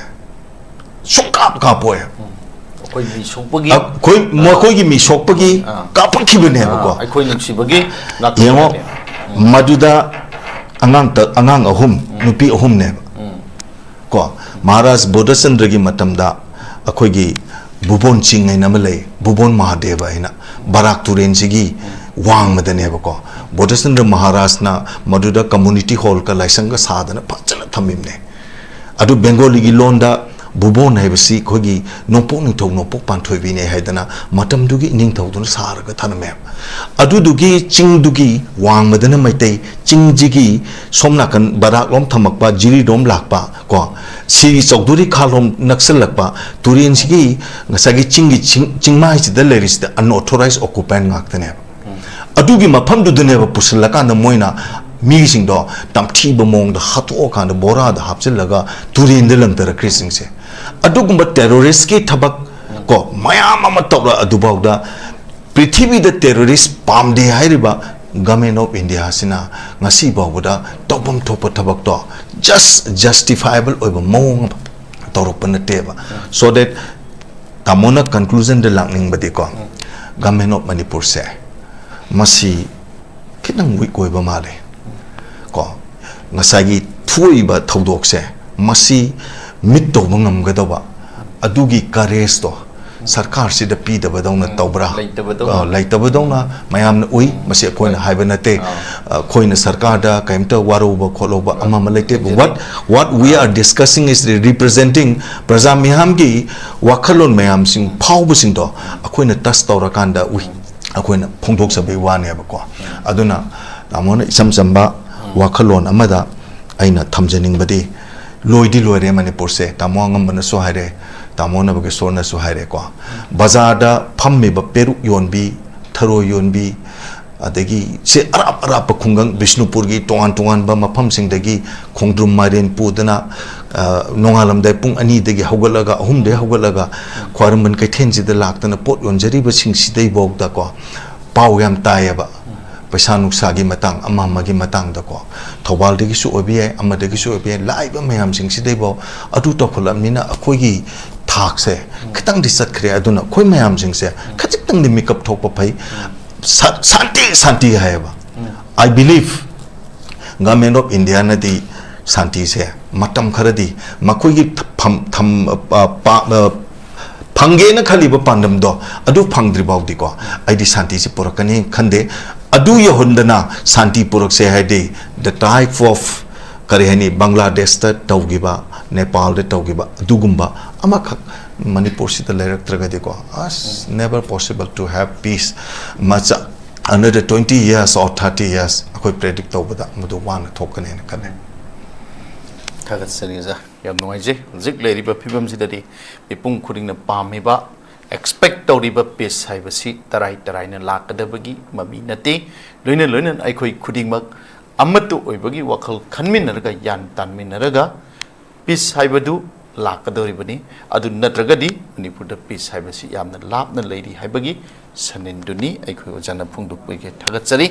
ꯁꯨꯡꯀꯥꯞ ꯀꯥꯞꯄꯣꯏ꯫ ꯑꯩꯈꯣꯏ ꯃꯤ ꯁꯣꯛꯄꯒꯤ ꯑꯩꯈꯣꯏ, ꯃꯈꯣꯏꯒꯤ ꯃꯤ ꯁꯣꯛꯄꯒꯤ ꯑꯥ꯫ ꯀꯥꯞꯄꯛꯈꯤꯕꯅꯦꯕꯀꯣ꯫ ꯑꯥ, ꯑꯩꯈꯣꯏ ꯅꯨꯡꯁꯤꯕꯒꯤ ꯌꯦꯡꯉꯣ, ꯉꯥꯛꯇꯅꯦ꯫ ꯃꯗꯨꯗ ꯑꯉꯥꯡ ꯇ-, ꯑꯉꯥꯡ ꯑꯍꯨꯝ, ꯅꯨꯄꯤ ꯑꯍꯨꯝꯅꯦꯕ꯫ ꯀꯣ, ꯃꯍꯥꯔꯥꯖ ꯕꯣꯙꯆꯟꯗ꯭ꯔꯒꯤ ꯃꯇꯝꯗ ꯑꯩꯈꯣꯏꯒꯤ ꯕꯨꯕꯣꯟ ꯆꯤꯡ ꯍꯥꯏꯅ ꯑꯃ ꯂꯩ, ꯕꯨꯕꯣꯟ ꯃꯍꯥꯗꯦꯕ ꯍꯥꯏꯅ, ꯕꯔꯥꯛ ꯇꯨꯔꯦꯟꯁꯤꯒꯤ ꯋꯥꯡꯃꯗꯅꯦꯕꯀꯣ꯫ ꯕꯣꯙꯆꯟꯗ꯭ꯔ ꯃꯍꯥꯔꯥꯖꯅ ꯃꯗꯨꯗ community hall ꯀ ꯂꯥꯏꯁꯪꯒ ꯁꯥꯗꯅ ꯐꯖꯅ ꯊꯝꯃꯤꯕꯅꯦ꯫ ꯑꯗꯨ ꯕꯦꯡꯒꯣꯂꯤꯒꯤ ꯂꯣꯟꯗ ꯕꯨꯕꯣꯟ ꯍꯥꯏꯕꯁꯤ ꯑꯩꯈꯣꯏꯒꯤ ꯅꯣꯡꯄꯣꯛ ꯅꯤꯡꯊꯧ ꯅꯣꯡꯄꯣꯛ ꯄꯥꯟꯊꯣꯏꯕꯤꯅꯦ ꯍꯥꯏꯗꯅ ꯃꯇꯝꯗꯨꯒꯤ ꯏꯅꯤꯡꯊꯧꯗꯨꯅ ꯁꯥꯔꯒ ꯊꯝꯃꯦ꯫ ꯑꯗꯨꯗꯨꯒꯤ ꯆꯤꯡꯗꯨꯒꯤ ꯋꯥꯡꯃꯗꯅ ꯃꯩꯇꯩ, ꯆꯤꯡꯁꯤꯒꯤ ꯁꯣꯝ ꯅꯥꯀꯟ ꯕꯔꯥꯛꯂꯣꯝ ꯊꯝꯃꯛꯄ, ꯖꯤꯔꯤꯔꯣꯝ ꯂꯥꯛꯄ ꯀꯣ, ꯁꯤꯔꯤ ꯆꯧꯗꯨꯔꯤ ꯈꯥꯂꯣꯝ ꯅꯛꯁꯜꯂꯛꯄ, ꯇꯨꯔꯦꯟꯁꯤꯒꯤ ꯉꯁꯥꯏꯒꯤ ꯆꯤꯡꯒꯤ ꯆꯤꯡ-, ꯆꯤꯡꯃꯥꯏꯁꯤꯗ ꯂꯩꯔꯤꯁꯤꯗ unauthorized occupant ꯉꯥꯛꯇꯅꯦꯕ꯫ ꯑꯗꯨꯒꯤ ꯃꯐꯝꯗꯨꯗꯅꯦꯕ ꯄꯨꯁꯤꯜꯂꯀꯥꯟꯗ ꯃꯣꯏꯅ ꯃꯤꯁꯤꯡꯗꯣ ꯇꯝꯊꯤꯕ ꯃꯑꯣꯡꯗ ꯍꯥꯠꯇꯣꯛꯑꯀꯥꯟꯗ ꯕꯣꯔꯥꯗ ꯍꯥꯞꯆꯤꯜꯂꯒ ꯇꯨꯔꯦꯟꯗ ꯂꯪꯊꯔꯛꯈ꯭ꯔꯤꯁꯤꯡꯁꯦ꯫ ꯑꯗꯨꯒꯨꯝꯕ terrorist ꯀꯤ ꯊꯕꯛ ꯀꯣ ꯃꯌꯥꯝ ꯑꯃ ꯇꯧꯔ ꯑꯗꯨꯐꯥꯎꯗ ꯄ꯭ꯔꯤꯊꯤꯕꯤꯗ terrorist ꯄꯥꯝꯗꯦ ꯍꯥꯏꯔꯤꯕ Government of India ꯁꯤꯅ ꯉꯁꯤ ꯐꯥꯎꯕꯗ ꯇꯧꯐꯝ ꯊꯣꯛꯄ ꯊꯕꯛꯇꯣ just justifiable ꯑꯣꯏꯕ ꯃꯑꯣꯡ ꯑꯃ ꯇꯧꯔꯛꯄ ꯅꯠꯇꯦꯕ꯫ So that ꯇꯥꯃꯣꯅ conclusion ꯗ ꯂꯥꯛꯅꯤꯡꯕꯗꯤꯀꯣ, Government of ꯃꯅꯤꯄꯨꯔꯁꯦ ꯃꯁꯤ ꯈꯤꯇꯪ weak ꯑꯣꯏꯕ ꯃꯥꯜꯂꯦ ꯀꯣ꯫ ꯉꯁꯥꯏꯒꯤ ꯊꯣꯛꯏꯕ ꯊꯧꯗꯣꯛꯁꯦ ꯃꯁꯤ meet ꯇꯧꯕ ꯉꯝꯒꯗꯧꯕ ꯑꯗꯨꯒꯤ courage ꯇꯣ ꯁꯔꯀꯥꯔꯁꯤꯗ ꯄꯤꯗꯕꯗꯧꯅ ꯇꯧꯕ꯭ꯔꯥ? ꯂꯩꯇꯕꯗꯧꯅ꯫ ꯑ, ꯂꯩꯇꯕꯗꯧꯅ ꯃꯌꯥꯝꯅ ꯎꯏ꯫ ꯃꯁꯤ ꯑꯩꯈꯣꯏꯅ ꯍꯥꯏꯕ ꯅꯠꯇꯦ꯫ ꯑꯥ꯫ ꯑ, ꯑꯩꯈꯣꯏꯅ ꯁꯔꯀꯥꯔꯗ ꯀꯩꯝꯇ ꯋꯥꯔꯧꯕ ꯈꯣꯠꯂꯧꯕ ꯑꯃ ꯑꯃ ꯂꯩꯇꯦ꯫ What, what we are discussing is representing ꯄ꯭ꯔꯖꯥ ꯃꯤꯌꯥꯝꯒꯤ ꯋꯥꯈꯜꯂꯣꯟ ꯃꯌꯥꯝꯁꯤꯡ ꯐꯥꯎꯕꯁꯤꯡꯗꯣ ꯑꯩꯈꯣꯏꯅ touch ꯇꯧꯔꯀꯥꯟꯗ ꯎꯏ, ꯑꯩꯈꯣꯏꯅ ꯐꯣꯡꯗꯣꯛꯆꯕꯒꯤ ꯋꯥꯅꯦꯕꯀꯣ꯫ ꯑꯗꯨꯅ ꯇꯥꯃꯣꯅ ꯏꯁꯝ ꯆꯝꯕ ꯋꯥꯈꯜꯂꯣꯟ ꯑꯃꯗ ꯑꯩꯅ ꯊꯝꯖꯅꯤꯡꯕꯗꯤ, ꯂꯣꯏꯗꯤ ꯂꯣꯏꯔꯦ ꯃꯅꯤꯄꯨꯔꯁꯦ, ꯇꯥꯃꯣ ꯑꯉꯝꯕꯅꯁꯨ ꯍꯥꯏꯔꯦ, ꯇꯥꯃꯣ ꯅꯕꯒꯦꯁꯣꯔꯅꯁꯨ ꯍꯥꯏꯔꯦꯀꯣ꯫ ꯕꯖꯥꯔꯗ ꯐꯝꯃꯤꯕ ꯄꯦꯔꯨꯛ ꯌꯣꯟꯕꯤ, ꯊꯔꯣꯏ ꯌꯣꯟꯕꯤ, ꯑꯗꯒꯤ ꯁꯤ ꯑꯔꯥꯞ ꯑꯔꯥꯞꯄ ꯈꯨꯡꯒꯪ ꯕꯤꯁꯅꯨꯄꯨꯔꯒꯤ ꯇꯣꯉꯥꯟ ꯇꯣꯉꯥꯟꯕ ꯃꯐꯝꯁꯤꯡꯗꯒꯤ ꯈꯣꯡꯗ꯭ꯔꯨꯝ ꯃꯥꯏꯔꯦꯟ ꯄꯨꯗꯅ, ꯑ, ꯅꯣꯡꯉꯥꯜꯂꯝꯗꯥꯏ ꯄꯨꯡ ꯑꯅꯤꯗꯒꯤ ꯍꯧꯒꯠꯂꯒ, ꯑꯍꯨꯝꯗꯒꯤ ꯍꯧꯒꯠꯂꯒ ꯈ꯭ꯋꯥꯏꯔꯝꯕꯟ ꯀꯩꯊꯦꯜꯁꯤꯗ ꯂꯥꯛꯇꯅ ꯄꯣꯠ ꯌꯣꯟꯖꯔꯤꯕꯁꯤꯡꯁꯤꯗꯩꯐꯥꯎꯗꯀꯣ ꯄꯥꯎ ꯌꯥꯝ ꯇꯥꯏꯌꯦꯕ꯫ ꯄꯩꯁꯥ ꯅꯨꯡꯁꯥꯒꯤ ꯃꯇꯥꯡ, ꯑꯃ ꯑꯃꯒꯤ ꯃꯇꯥꯡꯗꯀꯣ, ꯊꯧꯕꯥꯜꯗꯒꯤꯁꯨ ꯑꯣꯏꯕ ꯌꯥꯏ, ꯑꯃꯗꯒꯤꯁꯨ ꯑꯣꯏꯕ ꯌꯥꯏ, ꯂꯥꯛꯏꯕ ꯃꯌꯥꯝꯁꯤꯡꯁꯤꯗꯩꯐꯥꯎ ꯑꯗꯨ ꯇꯧꯈꯠꯂꯛꯑꯕꯅꯤꯅ ꯑꯩꯈꯣꯏꯒꯤ ꯊꯥꯛꯁꯦ ꯈꯤꯇꯪꯗꯤ ꯆꯠꯈ꯭ꯔꯦ꯫ ꯑꯗꯨꯅ ꯑꯩꯈꯣꯏ ꯃꯌꯥꯝꯁꯤꯡꯁꯦ ꯈꯖꯤꯛꯇꯪꯗꯤ ꯃꯤꯀꯞ ꯊꯣꯛꯄ ꯐꯩ꯫ ꯁꯥ-, ꯁꯥꯟꯇꯤ, ꯁꯥꯟꯇꯤ ꯍꯥꯏꯌꯦꯕ꯫ I believe Government of India ꯅꯗꯤ ꯁꯥꯟꯇꯤꯁꯦ ꯃꯇꯝ ꯈꯔꯗꯤ ꯃꯈꯣꯏꯒꯤ ꯐꯝ-, ꯊꯝ-, ꯑ, ꯄ-, ꯑ, ꯐꯪꯒꯦꯅ ꯈꯜꯂꯤꯕ ꯄꯥꯟꯗꯝꯗꯣ ꯑꯗꯨ ꯐꯪꯗ꯭ꯔꯤ ꯐꯥꯎꯗꯤꯀꯣ ꯑꯩꯗꯤ ꯁꯥꯟꯇꯤꯁꯤ ꯄꯨꯔꯛꯀꯅꯤ ꯈꯟꯗꯦ꯫ ꯑꯗꯨ ꯌꯧꯍꯟꯗꯅ ꯁꯥꯟꯇꯤ ꯄꯨꯔꯛꯁꯦ ꯍꯥꯏꯗꯤ the type of, ꯀꯔꯤ ꯍꯥꯏꯅꯤ, ꯕꯪꯒ꯭ꯂꯥꯗꯦꯁꯇ ꯇꯧꯈꯤꯕ, ꯅꯦꯄꯥꯜꯗ ꯇꯧꯈꯤꯕ ꯑꯗꯨꯒꯨꯝꯕ ꯑꯃꯈꯛ ꯃꯅꯤꯄꯨꯔꯁꯤꯗ ꯂꯩꯔꯛꯇ꯭ꯔꯒꯗꯤꯀꯣ, ꯑꯁ, never possible to have peace꯫ ꯃꯆꯥ another twenty years or thirty years ꯑꯩꯈꯣꯏ predict ꯇꯧꯕꯗ ꯃꯗꯨ ꯋꯥꯅ ꯊꯣꯛꯀꯅꯦꯅ ꯈꯜꯂꯦ꯫ ꯊꯥꯒꯠꯆꯔꯤ ꯑꯣꯖꯥ, ꯌꯥꯝ ꯅꯨꯡꯉꯥꯏꯖꯩ꯫ ꯍꯧꯖꯤꯛ ꯂꯩꯔꯤꯕ ꯐꯤꯕꯝꯁꯤꯗꯗꯤ ꯃꯤꯄꯨꯝ ꯈꯨꯗꯤꯡꯅ ꯄꯥꯝꯃꯤꯕ, expect ꯇꯧꯔꯤꯕ peace ꯍꯥꯏꯕꯁꯤ ꯇꯔꯥꯏ ꯇꯔꯥꯏꯅ ꯂꯥꯛꯀꯗꯕꯒꯤ ꯃꯃꯤ ꯅꯠꯇꯦ꯫ ꯂꯣꯏꯅ ꯂꯣꯏꯅꯅ ꯑꯩꯈꯣꯏ ꯈꯨꯗꯤꯡꯃꯛ ꯑꯃꯠꯇ ꯑꯣꯏꯕꯒꯤ ꯋꯥꯈꯜ ꯈꯟꯃꯤꯟꯅꯔꯒ, ꯒ꯭ꯌꯥꯟ ꯇꯥꯟꯃꯤꯟꯅꯔꯒ peace ꯍꯥꯏꯕꯗꯨ ꯂꯥꯛꯀꯗꯧꯔꯤꯕꯅꯤ꯫ ꯑꯗꯨ ꯅꯠꯇ꯭ꯔꯒꯗꯤ ꯃꯅꯤꯄꯨꯔꯗ peace ꯍꯥꯏꯕꯁꯤ ꯌꯥꯝꯅ ꯂꯥꯞꯅ ꯂꯩꯔꯤ ꯍꯥꯏꯕꯒꯤ ꯁꯅꯤꯟꯗꯨꯅꯤ ꯑꯩꯈꯣꯏ ꯑꯣꯖꯥꯅ ꯐꯣꯡꯗꯣꯛꯄꯒꯤ ꯊꯥꯒꯠꯆꯔꯤ꯫